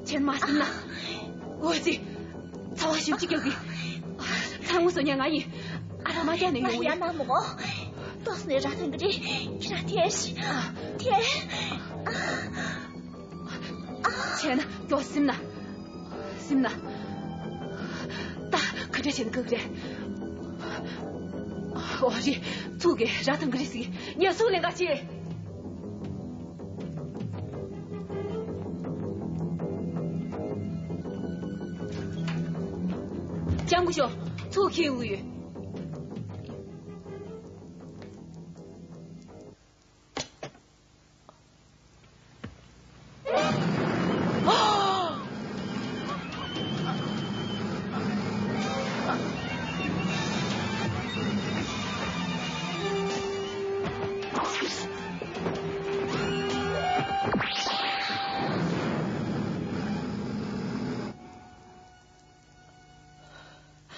ཁྱེད་མ་སེམས་ན། འོ་ཙི། ཚ་བ་ཞིབ་ཅིག་རྒྱག་གི། ཚ་བ་སོ་ཉལ་ང་ཡིན། ཨ་ར་མ་རྒྱག་ནས་ཡོང་ཡ། ཡར་ན་མོ་གོ་ཏོག་ཙམ་ནས་ར་ཐང་གི་རེད། ཁྱེད་རང་ཐེ་ཤི། ཐེ། བྱས་ན་མགྱོགས་སེམས་ན། སེམས་ན། ད་ག་འདྲ་བྱས་ན་འགག་རེད། ཨོ་རེད། ཚུགས་ཀྱི་ར་ཐང་གི་རེད་ཟིག་ངས་སུ་ལེན་ག་བྱེད། ལྕམ་སྐུ་ཞབས། ཚུགས་ཁྱེར་འུ་ཡོད།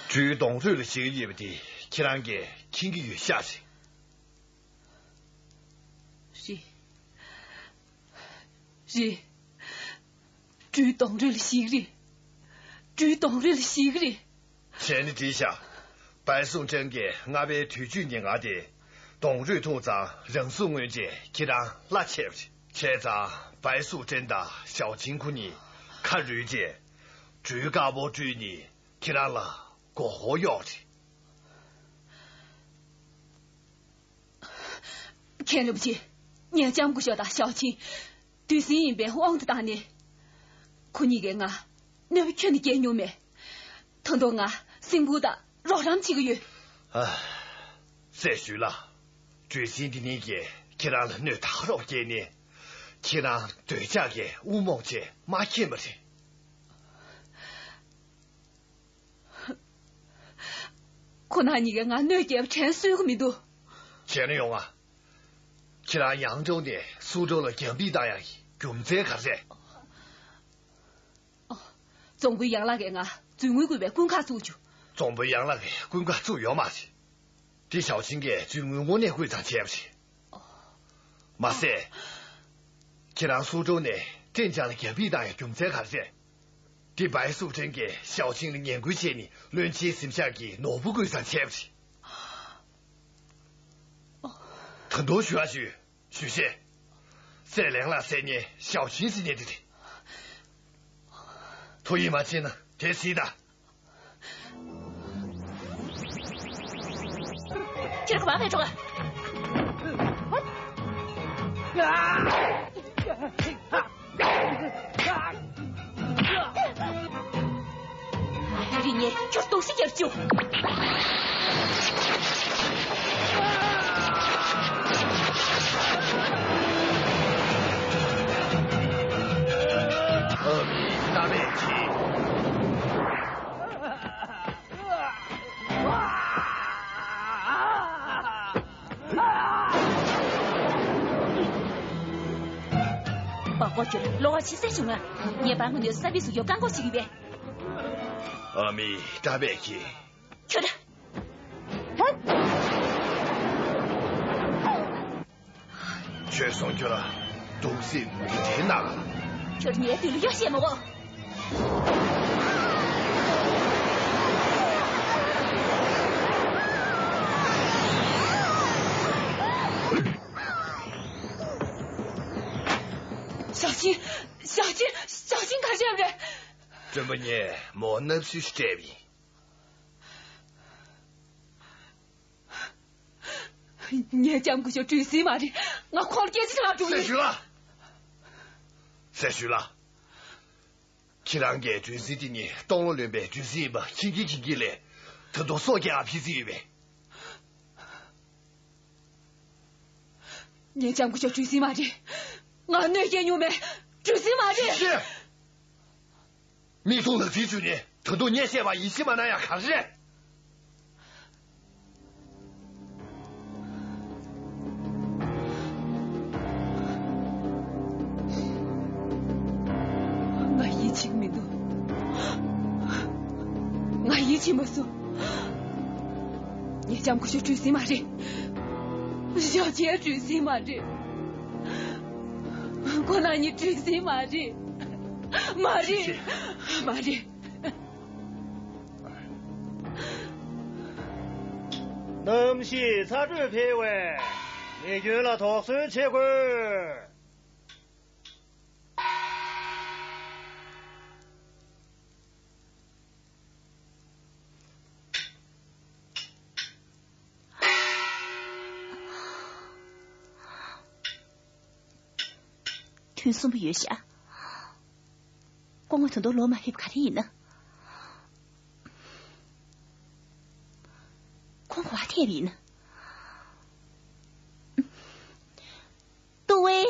སྦྲུལ་གདོང་རུས་ལ་ཞིག་ཡོད་པ་དེ་ཁྱེད་རང་གིས་མཁྱེན་གྱི་ཡོད་ཤག་རེད། རེད། རེད། སྦྲུལ་གདོང་རུས་ལ་ཞིག་རེད། སྦྲུལ་གདོང་རུས་ལ་ཞིག་རེད། བྱས་ན་འགྲིག་ཤག་བའི་སུའུ་ཀྲེན་གྱིས་རྔ་པའི་དུས་ཆུའི་ཉེན་ཁ་དེ་གདོང་རུས་ཐུག་ཙང་རང་སྲོག་མངོན་ཆེད་ཁྱེད་རང་གླ་ཆད་པ་རེད། བྱས་ཙང་བའི་སུའུ་ཀྲེན་དང་ཞའོ་ཆིང་ཁོ་གཉིས་ཁ་རུས་རྗེས་སྦྲུལ་དཀར་པོ་སྤྲུལ་ནས་ཁྱེད་རང་ལ་མགོ་སྐོར་གཡོག་རེད། མཁན་རིན་པོ་ཆེ། ངས་ལྕམ་སྐུ་ཞབས་དང་ཞའོ་ཆིང་། བདུད་སྲིན་ཡིན་པའི་དབང་དུ་བཏང་ནས། ཁོ་གཉིས་ཀས་ང་གནོད་པ་ཁྱོན་ནས་བསྐྱལ་མྱོང་མེད། ད་དུང་ང་སེམས་ཁུར་དང་རོགས་རམ་བྱེད་ཀྱི་ཡོད། ཨ། སྲས་ཞུས་ལགས། སྦྲུལ་སྲིན་འདི་གཉིས་ཀྱིས་ཁྱེད་རང་ལ་གནོད་ད་རོགས་བསྐྱལ་ནས། ཁྱེད་རང་འདོད་ཆགས་ཀྱིས་དབུ་རྨོངས་བྱས་མ་མཁྱེན་པ་རེད། ཁོ་རང་གཉིས་ཀས་ང་གནོད་སྐྱེལ་བ་དྲན་གསོས་ཀྱི་མི་འདུག་བྱས་ན་ཡོང་ང་། ཁྱེད་རང་ཡང་ཀྲོའུ་ནས་སུའུ་ཀྲོའུ་ལ་རྒྱང་འབུད་བཏང་ཡག་གི་རྒྱུ་མཚན་ག་རེ་རེད། ཨོ། རྫོང་དཔོན་ཡང་ལགས་ཀྱིས་ང་རྫུས་དངུལ་བསྐུར་བའི་དཀོན་ཁག་བཙུགས་བྱུང་། རྫོང་དཔོན་ཡང་ལགས་ཀྱིས་དཀོན་ཁག་བཙུགས་ཡོད་མ་རེད། དེ་ཞའོ་ཆིང་གིས་རྫུས་དངུལ་དངོས་གནས་བསྐུར་ཙང་བྱས་པ་རེད། མ་ཟད། ཁྱེད་རང་སུའུ་ཀྲོའུ་ནས་ཀྲེན་ཅང་ལ་རྒྱང་འབུད་བཏང་ཡག་རྒྱུ་མཚན་ག་རེ་རེད། དེ་བའི་སུའུ་ཀྲེན་གྱིས་ཞའོ་ཆིང་ལ་ངན་སྐུལ་བྱས་ནས་བློན་ཆེན་གཟིམ་ཤག་གི་ནོར་བུ་བསྐུར་ཙང་བྱས་པ་རེད། ད་དུང་ཞུ་ཨ་ཞུ། ཞུ་ཤེས། སྲས་ལེང་ལགས་ཟེར་མཁན་ཞའོ་ཆིང་ཟེར་མཁན་དེ་རེད། ཐུགས་ཡིད་མ་ཆེས་ན་དེ་གཟིགས་དང་། ཁྱེད་ཁོ་མ་བས་འགྲོ་ག་ད་རིང་ངས་ཁྱོད་སྡུག་སྲན་རྒྱབ་བཅུག་ཨ་མའི་རྟ་བད་ཀྱིས། པགས་པོ་ཁྱོད་ལོགས་ཀ་ཕྱི་གསལ་བྱུང་ང་། ངས་པར་ངོ་ནས་ས་བིས་སུ་ཡོད་བཀག་འགོག་བྱེད་ཀྱི་ཡོད་པས། ཨ་མའི་རྟ་བད་ཀྱིས། ཁྱོད། ཁྱོད་སོང་ཁྱོད་ར་སྡུག་སྲན་འདི་འདྲའི་ནག་ལ། ཁྱོད་ངའི་མདུན་ལ་གཡོ་བཤད་མ་དགོས། ཞའོ་ཆིང་། ཞའོ་ཆིང་། ཞའོ་ཆིང་ག་རེ་བྱས་པ་རེད། སྤྲིན་པ་ངས་མོ་བརྣབ་སྲོལ་ཞིག་སྤྲད་པ་ཡིན། ངའི་ལྕམ་སྐུ་ཞབས་སྦྲུལ་སྲིན་མ་རེད། ང་ཁོང་ལ་སྐད་ཆ་དྲི་བ་དྲི་གི་ཡིན། སྲས་ཞུས་ལགས། སྲས་ཞུས་ལགས། ཁྱེད་རང་གིས་སྦྲུལ་སྲིན་དེ་ཉིད་སྟོང་ལོ་ལོན་པའི་སྦྲུལ་སྲིན་ཡིན་པ་མཁྱེན་གྱིན་མཁྱེན་གྱིན་ལས། ད་དུང་སྲོག་སྐྱེལ་བར་ཕྱིན་ཡོད་པས། ངའི་ལྕམ་སྐུ་ཞབས་སྦྲུལ་སྲིན་མ་རེད། ང་གནོད་སྐྱེལ་མྱོང་མེད། སྦྲུལ་སྲིན་མ་རེད། ཤེས། མིག་མཐོང་ལག་ཟིན་བྱུང་ནས་ད་དུང་ངས་བཤད་པ་ཡིད་ཆེས་མ་གནང་ཡག་ག་རེ་རེད། ང་ཡིད་ཆེས་མི་འདུག་ང་ཡིད་ཆེས་མ་སོང་། ངའི་ལྕམ་སྐུ་ཞབས་སྦྲུལ་སྲིན་མ་རེད། ཞའོ་ཆིང་སྦྲུལ་སྲིན་མ་རེད། ཁོ་རང་གཉིས་སྦྲུལ་སྲིན་མ་རེད། མ་རེད། མ་རེད། གནམ་གཤིས་ཚ་དྲོད་འཕེལ་བས་མི་རྒྱུན་ལ་དོགས་ཟོན་བྱེད་དགོས། ཐུན་གསུམ་པ་ཡོད་ཤག་སྐུ་ངོ་ད་དུང་ལོག་མ་ཕེབས་ག་རེ་ཡིན་ན། ཁོང་ག་པར་ཐལ་བ་ཡིན་ན། ཏུ་ཝེ།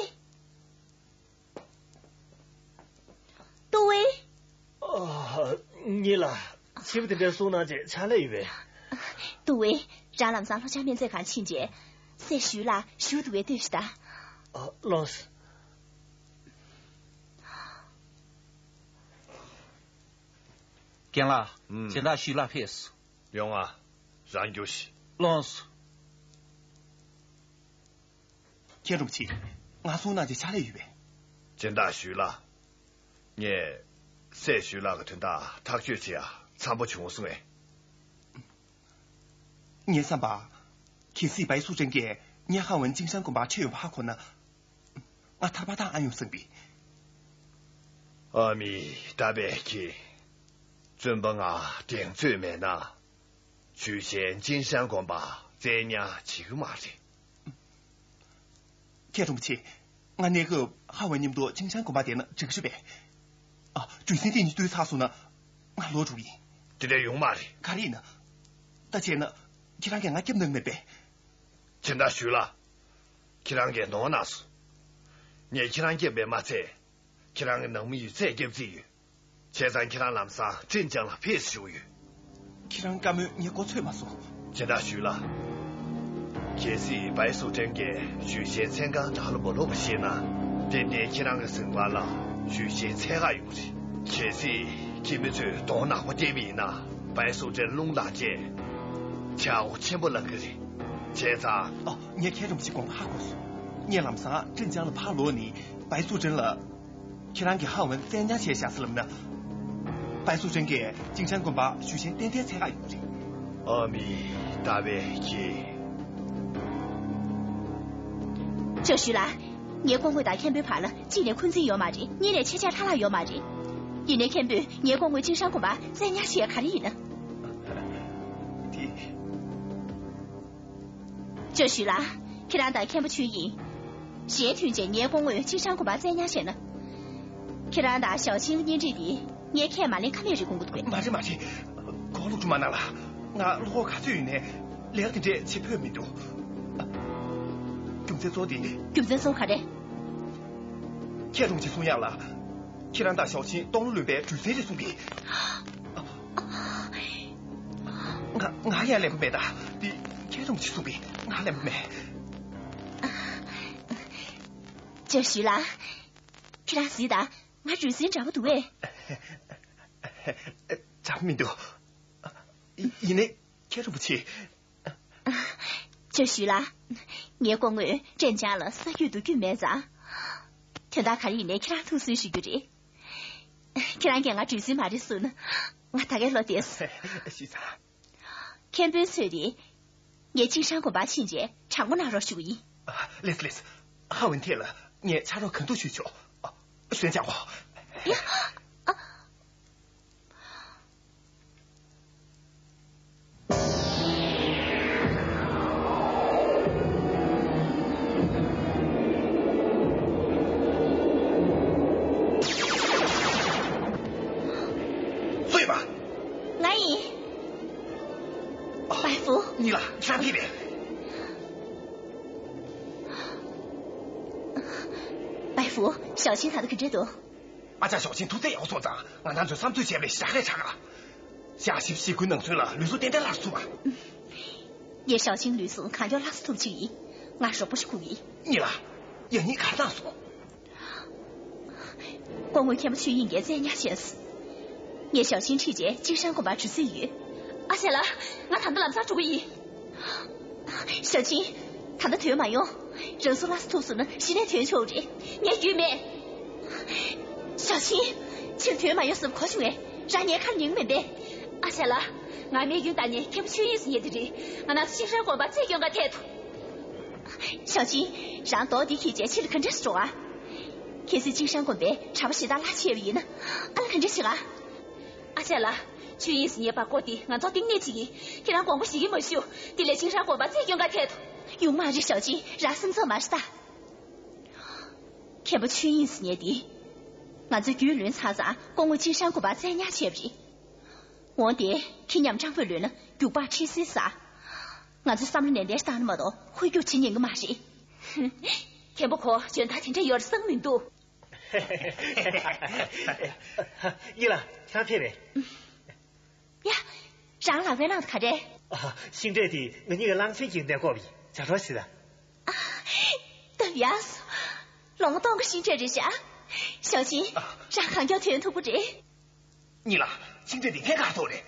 ཏུ་ཝེ། ཨ། ཉི་ལ། ཕྱི་པོ་དེ་འདྲའི་གསུང་གནང་བྱས་ཕྱག་ལས་ཡོད་པས། ཏུ་ཝེ། རང་ལམ་སང་ལྷོ་བྱང་སྨན་རྩིས་ཁང་ཕྱིན་རྗེས། སྲས་ཞུས་ལགས་བཞུགས་འདུག་པས་ལྟོས་ཤིག་དང་། ཨ། ལགས་སོ། རྒན་ལགས། ཨུམ། སྦྱིན་བདག་ཞུས་ལགས་ཕེབས་སོང་། ཡོང་ང་། རང་རྒྱུགས་ཤིག། ལགས་སོ། མཁན་རིན་པོ་ཆེ། ང་སོང་གནང་རྒྱུའི་ཕྱག་ལས་ཡོད་པས། སྦྱིན་བདག་ཞུས་ལགས། ངས་སྲས་ཞུས་ལགས་ཀྱི་དོན་དག་ཐག་གཅོད་བྱེད་ཡ་འཚམ་པོ་བྱུང་སོང་ངས། ངའི་བསམ་པར། གལ་སྲིད་བའི་སུ་ཀྲེང་གིས་ངའི་ཧ་ཝན་ཅིན་ཤང་དགོན་པར་ཁྲིད་ཡོང་བ་ཧ་གོ་ན། ང་ཐར་པ་དང་ཨ་ཡོང་བསམ་པས། ཨ་མི་ཏཱ་བྷེ་ཁྱེད། བཙུན་པ་ང་གདེང་ཚོད་མེད་ན། ཞུས་ཅན་ཅིན་ཤང་དགོན་པ་བཙན་ཉར་བྱེད་ཀྱི་མ་རེད། མཁན་རིན་པོ་ཆེ། ང་གནས་སྐབས་ཧ་ཝན་མཉམ་དུ་ཅིན་ཤང་དགོན་པར་བསྡད་ན་འགྲིག་གི་རེད་པས། ཨ། གྲུ་གཟིངས་དེ་གཉིས་བཏུལ་ཚར་སོང་ན་ང་ལོག་འགྲོ་གི་ཡིན། དེ་འདྲ་ཡོང་མ་རེད། ག་རེ་ཡིན་ན། ད་བྱས་ན་ཁྱེད་རང་གིས་ང་སྐྱོབ་གནང་གི་མེད་པས། སྦྱིན་བདག་ཞུས་ལགས། ཁྱེད་རང་གིས་ནོར་གནང་སོང་། ངས་ཁྱེད་རང་སྐྱོབ་པས་མ་ཚད། ཁྱེད་རང་གི་ནང་མི་ཡོད་ཚད་སྐྱོབ་རྩིས་ཡོད། བྱས་ཙང་ཁྱེད་རང་ལམ་སང་ཀྲིན་ཅང་ལ་ཕེབས་ཞུ་ཡོད། ཁྱེད་རང་བཀའ་མོལ་ངས་གོ་ཚོད་མ་སོང་། སྦྱིན་བདག་ཞུས་ལགས། གལ་སྲིད་བའི་སུ་ཀྲེང་གིས་ཞུས་ཅན་མཚན་གང་གྲགས་ལ་མ་ལོག་པ་ཤེས་ན། ཏན་ཏན་ཁྱེད་རང་གི་ཟིན་པ་ལ་ཞུས་ཅན་འཚོལ་ག་ཡོང་གི་རེད། གལ་སྲིད་ཁྱེད་མི་ཚོས་གདོང་ནག་པོ་བསྟན་པ་ཡིན་ན། བའི་སུ་ཀྲེང་རླུང་ལངས་རྗེས་ཆག་སྒོ་ཆེན་པོ་ལངས་ཀྱི་རེད། བྱས་ཙང་། ཨ། ངས་མཁན་རིན་པོ་ཆེའི་དགོངས་པ་ཧ་གོ་སོང་། ངས་ལམ་སང་ཀྲིན་ཅང་ལ་ཕར་ལོག་ནས་བའི་སུ་ཀྲེང་ལ། ཁྱེད་རང་གིས་ཧ་ཝན་བཙན་ཉར་བྱས་བཞག་ཟེར་ལབ་ན། བའི་སུ་ཀྲེང་གིས་ཅིན་ཤང་དགོན་པ་ཞུས་ཅན་ཏན་ཏན་འཚོལ་ག་ཡོང་གི་རེད། ཨ་མི་ཏཱ་བྷེ་ཁྱེད། ཅོ་ཞུས་ལགས། ངས་སྐུ་ངོ་དང་མཁན་པོའི་བར་ལ་གཅིག་ནས་འཁོན་འཛིན་ཡོད་མ་རེད། གཉིས་ནས་ཆེ་ཆེར་ལྷག་ལྷག་ཡོད་མ་རེད། ཡིན་ནའི་མཁན་པོས་ངའི་སྐུ་ངོ་ཅིན་ཤང་དགོན་པ་བཙན་ཉར་བྱས་ག་རེ་ཡིན་ན། དེ། ཅོ་ཞུས་ལགས། ཁྱེད་རང་དང་མཁན་པོ་ཆོས་དབྱིངས། གཞས་མཐུན་རྗེས་ངའི་སྐུ་ངོས་ཅིན་ཤང་དགོན་པ་བཙན་ཉར་བྱས་ན། ཁྱེད་རང་དང་ཞའོ་ཆིང་གཉེན་སྒྲིག་འདི་ངས་ཁས་མ་ལེན་ཁ་མེད་རེད་དགོངས་ཀྱི་འདུག་གས། མ་རེད་མ་རེད། གོང་ལོག་ཁྲུ་མ་གནང་ལ། ང་བློ་ཁོག་ག་ཚོད་ཡོད་ནའི་ལས་ཀ་དེ་འདྲས་བྱེད་ཕོད་མི་འདུག། རྒྱུ་མཚན་གཙོ་བོ་དེ། རྒྱུ་མཚན་གཙོ་བོ་ག་རེ། མཁན་རིན་པོ་ཆེ་གསུང་ཡག་ལ། ཁྱེད་རང་དང་ཞའོ་ཆིང་སྟོང་ལོ་ལོན་པའི་གྲུ་གཟིངས་རེད་གསུངས་པས། ང་ང་ཡང་ལེན་པ་མེད་ད། འདི་མཁན་རིན་པོ་ཆེ་གསུངས་པས་ང་ལེན་པ་མེད། ཅོ་ཞུས་ལགས། ཁྱེད་རང་གཟིགས་དང་། ང་གྲུ་གཟིངས་འདྲ་པོ་འདུག་གས། འདྲ་པོ་མི་འདུག། ཡིན་ནའི་མཁན་རིན་པོ་ཆེ། ཅོ་ཞུས་ལགས། ངའི་སྐུ་ངོས་ཀྲེན་ཅང་ལ་ས་རྒྱུས་འདུག་རྒྱུས་མེད་ཙང་། དོན་དག་ག་རེ་ཡིན་ནའི་ཁྱེད་རང་ཐུགས་སུན་ཞུ་རྒྱུ་རེད། ཁྱེད་རང་གིས་ང་གྲུ་གཟིངས་མ་རེད་གསུངས་ན། ང་ད་གའི་བློ་བདེ་སོང་། ཞུས་ཙང་། མཁན་པོའི་ཚོས་རེད། ངས་ཅིན་ཤང་དགོན་པར་ཕྱིན་རྗེས་དྲང་པོ་གནང་རོགས་ཞུ་གི་ཡིན། ལེགས་ལེགས། ཧ་ཝན་ཐད་ལ་ངས་ཕྱག་རོགས་གང་ཐུབ་ཞུས་ཆོག། ཞོན་ཅག་གོ། ཡ། ཨ། སུ་ཡིན་པ། ང་ཡིན། པའི་ཧྥུ། གཉིས་ལ་ཤང་ཕི་རེད། པའི་ཧྥུ། ཞའོ་ཆིང་ད་ལྟ་ག་འདྲས་འདུག། ཨ་ཅག་ཞའོ་ཆིང་ཐུགས་ཚད་ཡག་པོ་སོང་ཙང་ང་རང་ཚོའི་བསམ་ཚུལ་བྱས་པ་ལས་ཞེ་དྲག་ལས་དྲག་ག། ཞག་བཞི་བཅུ་ཞེ་དགུའི་ནང་ཚུན་ལ་ལུས་ཟུངས་ཏན་ཏན་སླར་གསོ་ཐུབ་པ། ངས་ཞའོ་ཆིང་ལུས་ཟུངས་གང་མགྱོགས་སླར་གསོ་ཐུབ་ཅིག་ཡིན། ང་རོགས་པ་ཞིག་དགོས་ཀྱི་ཡིན། གཉིས་ལ། ཡང་སྙིང་ག་རེ་བཏང་སོང་། སྐུ་ངོ་མཁན་པོ་ཆོས་དབྱིངས་ཀྱིས་བཙན་ཉར་བྱས་སོང་། ངས་ཞའོ་ཆིང་ཁྲིད་རྗེས་ཅིན་ཤང་དགོན་པར་འགྲོ་རྩིས་ཡོད། ཨ་ཅེ་ལགས། ང་ད་ལྟ་ལམ་སང་འགྲོ་གི་ཡིན། ཞའོ་ཆིང་། ད་ལྟ་ཐོན་མ་ཡོང་། རང་སྲོག་སླར་གསོ་ཐུབ་སོང་ན་གཞི་ནས་ཐོན་ཆོག་རེད། ངས་རྒྱུས་མེད། ཞའོ་ཆིང་། ཕྱིར་ཐོན་མ་ཡོང་བསམ་གོ་བྱུང་ངས། རང་ངའི་ཁར་ཉན་གི་མིན་པས། ཨ་ཅེ་ལགས། ང་དམིགས་ཡུལ་ད་ནི་མཁན་པོ་ཆོས་དབྱིངས་སུ་ཉེ་དེ་རེད། ང་རང་ཚོ་ཅིན་ཤང་དགོན་པར་རྩིས་སྐྱོང་ག་ཐད་དུ། ཞའོ་ཆིང་། རང་རྡོག་འདི་འཁྱེར་བྱས་ཕྱི་ལ་ག་འདྲས་སུ་འགྲོ་ཨ། གལ་སྲིད་ཅིན་ཤང་དགོན་པས་གྲྭ་པ་ཞེ་དྲག་གླ་ཆེ་བ་ཡིན་ན། ཨ་ལ་ག་འདྲས་བྱེད་ཨ། ཨ་ཅེ་ལགས། ཆོས་དབྱིངས་སུ་ཉེ་བར་བསྐོ་སྟེ་ང་ཚོ་གཏིང་ནས་བྱེད་ཀྱི། ཁྱེད་རང་དགོངས་པ་བཞེས་ཀྱི་མ་ཞུ། དེ་ལས་ཅིན་ཤང་དགོན་པར་རྩིས་སྐྱོང་ག་ཐད་དུ། ཡོང་མ་རེད་ཞའོ་ཆིང་། རང་སེམས་ཚོར་མ་ཤི་ད། མཁན་པོ་ཆོས་དབྱིངས་སུ་ཉེ་དེ། ང་ཚོ་རྒྱུས་ལོན་ཚར་ཙང་སྐུ་ངོ་ཅིན་ཤང་དགོན་པར་བཙན་ཉར་བྱས་པ་རེད། འོང་སྟེ་ཁྱི་ཉམ་སྤྲང་པོས་ལོན་ན་རྒྱུག་པར་ཁྲིད་སྲིད་ས། ང་ཚོ་བསམ་བློ་ནན་ཏན་བཏང་ན་མ་གཏོགས་ཧོལ་རྒྱུག་བྱེད་ཉན་གི་མ་རེད། མཁན་པོ་ཁོ་འཇོན་ཐང་དེ་འདྲ་ཡོད་རེད་བསམ་མི་འདུག། ཡིན་ལ་ཁྱང་ཕེ་རེད། ཡ། རང་ལག་པའི་ནང་དུ་ག་རེ། ཤིང་འབྲས་དེ་ང་གཉིས་ཀྱི་གླང་ཆེན་གྱི་ནས་བཀོག་པ་ཡིན། བྱ་གྲོགས་ཤིག་ལ། ཡ། ལོང་སྟོང་གི་ཤིང་འབྲས་རེད་ཤག་ཞའོ་ཆིན། ཨ། རང་གང་མགྱོགས་ཐོན་ཐུབ་ཀྱི་རེད། གཉིས་ལ། ཤིང་འབྲས་འདི་ཧེ་ག་ཐོག་རེད།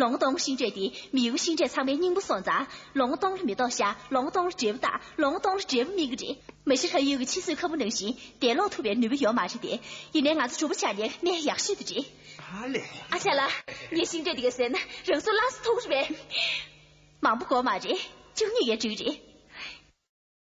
ལོང་སྟོང་གི་ཤིང་འབྲས་འདི་མི་ཡུལ་ཤིང་འབྲས་ཚང་མའི་སྙིང་པོ་སོང་ཙང་ལོང་སྟོང་ལ་མེ་ཏོག་ཤར། ལོང་སྟོང་ལ་འབྲས་བུ་བཏགས། ལོང་སྟོང་ལ་འབྲས་བུ་སྨིན་གྱི་རེད། མ་གཞི་ལྷ་ཡུལ་གྱི་ཕྱི་སོས་ཁ་སྦུབ་ནང་བཞིན་དེ་སློག་ཐུབ་པའི་ནུས་པ་ཡོད་མ་རེད་དེ། ཡིན་ནའི་ང་ཚོ་གྲུ་པ་ཆགས་ནས་སྨན་ཡག་ཤོས་དེ་རེད། ཨ་ལས། ཨ་ཅག་ལགས། ངས་ཤིང་འབྲས་འདི་ག་ཟས་ན་རང་སྲོག་བླངས་སུ་ཐུག་གི་རེད་པས། མང་པོ་དགོས་མ་རེད། བཅུ་གཉིས་ཡས་འགྲིག་རེད།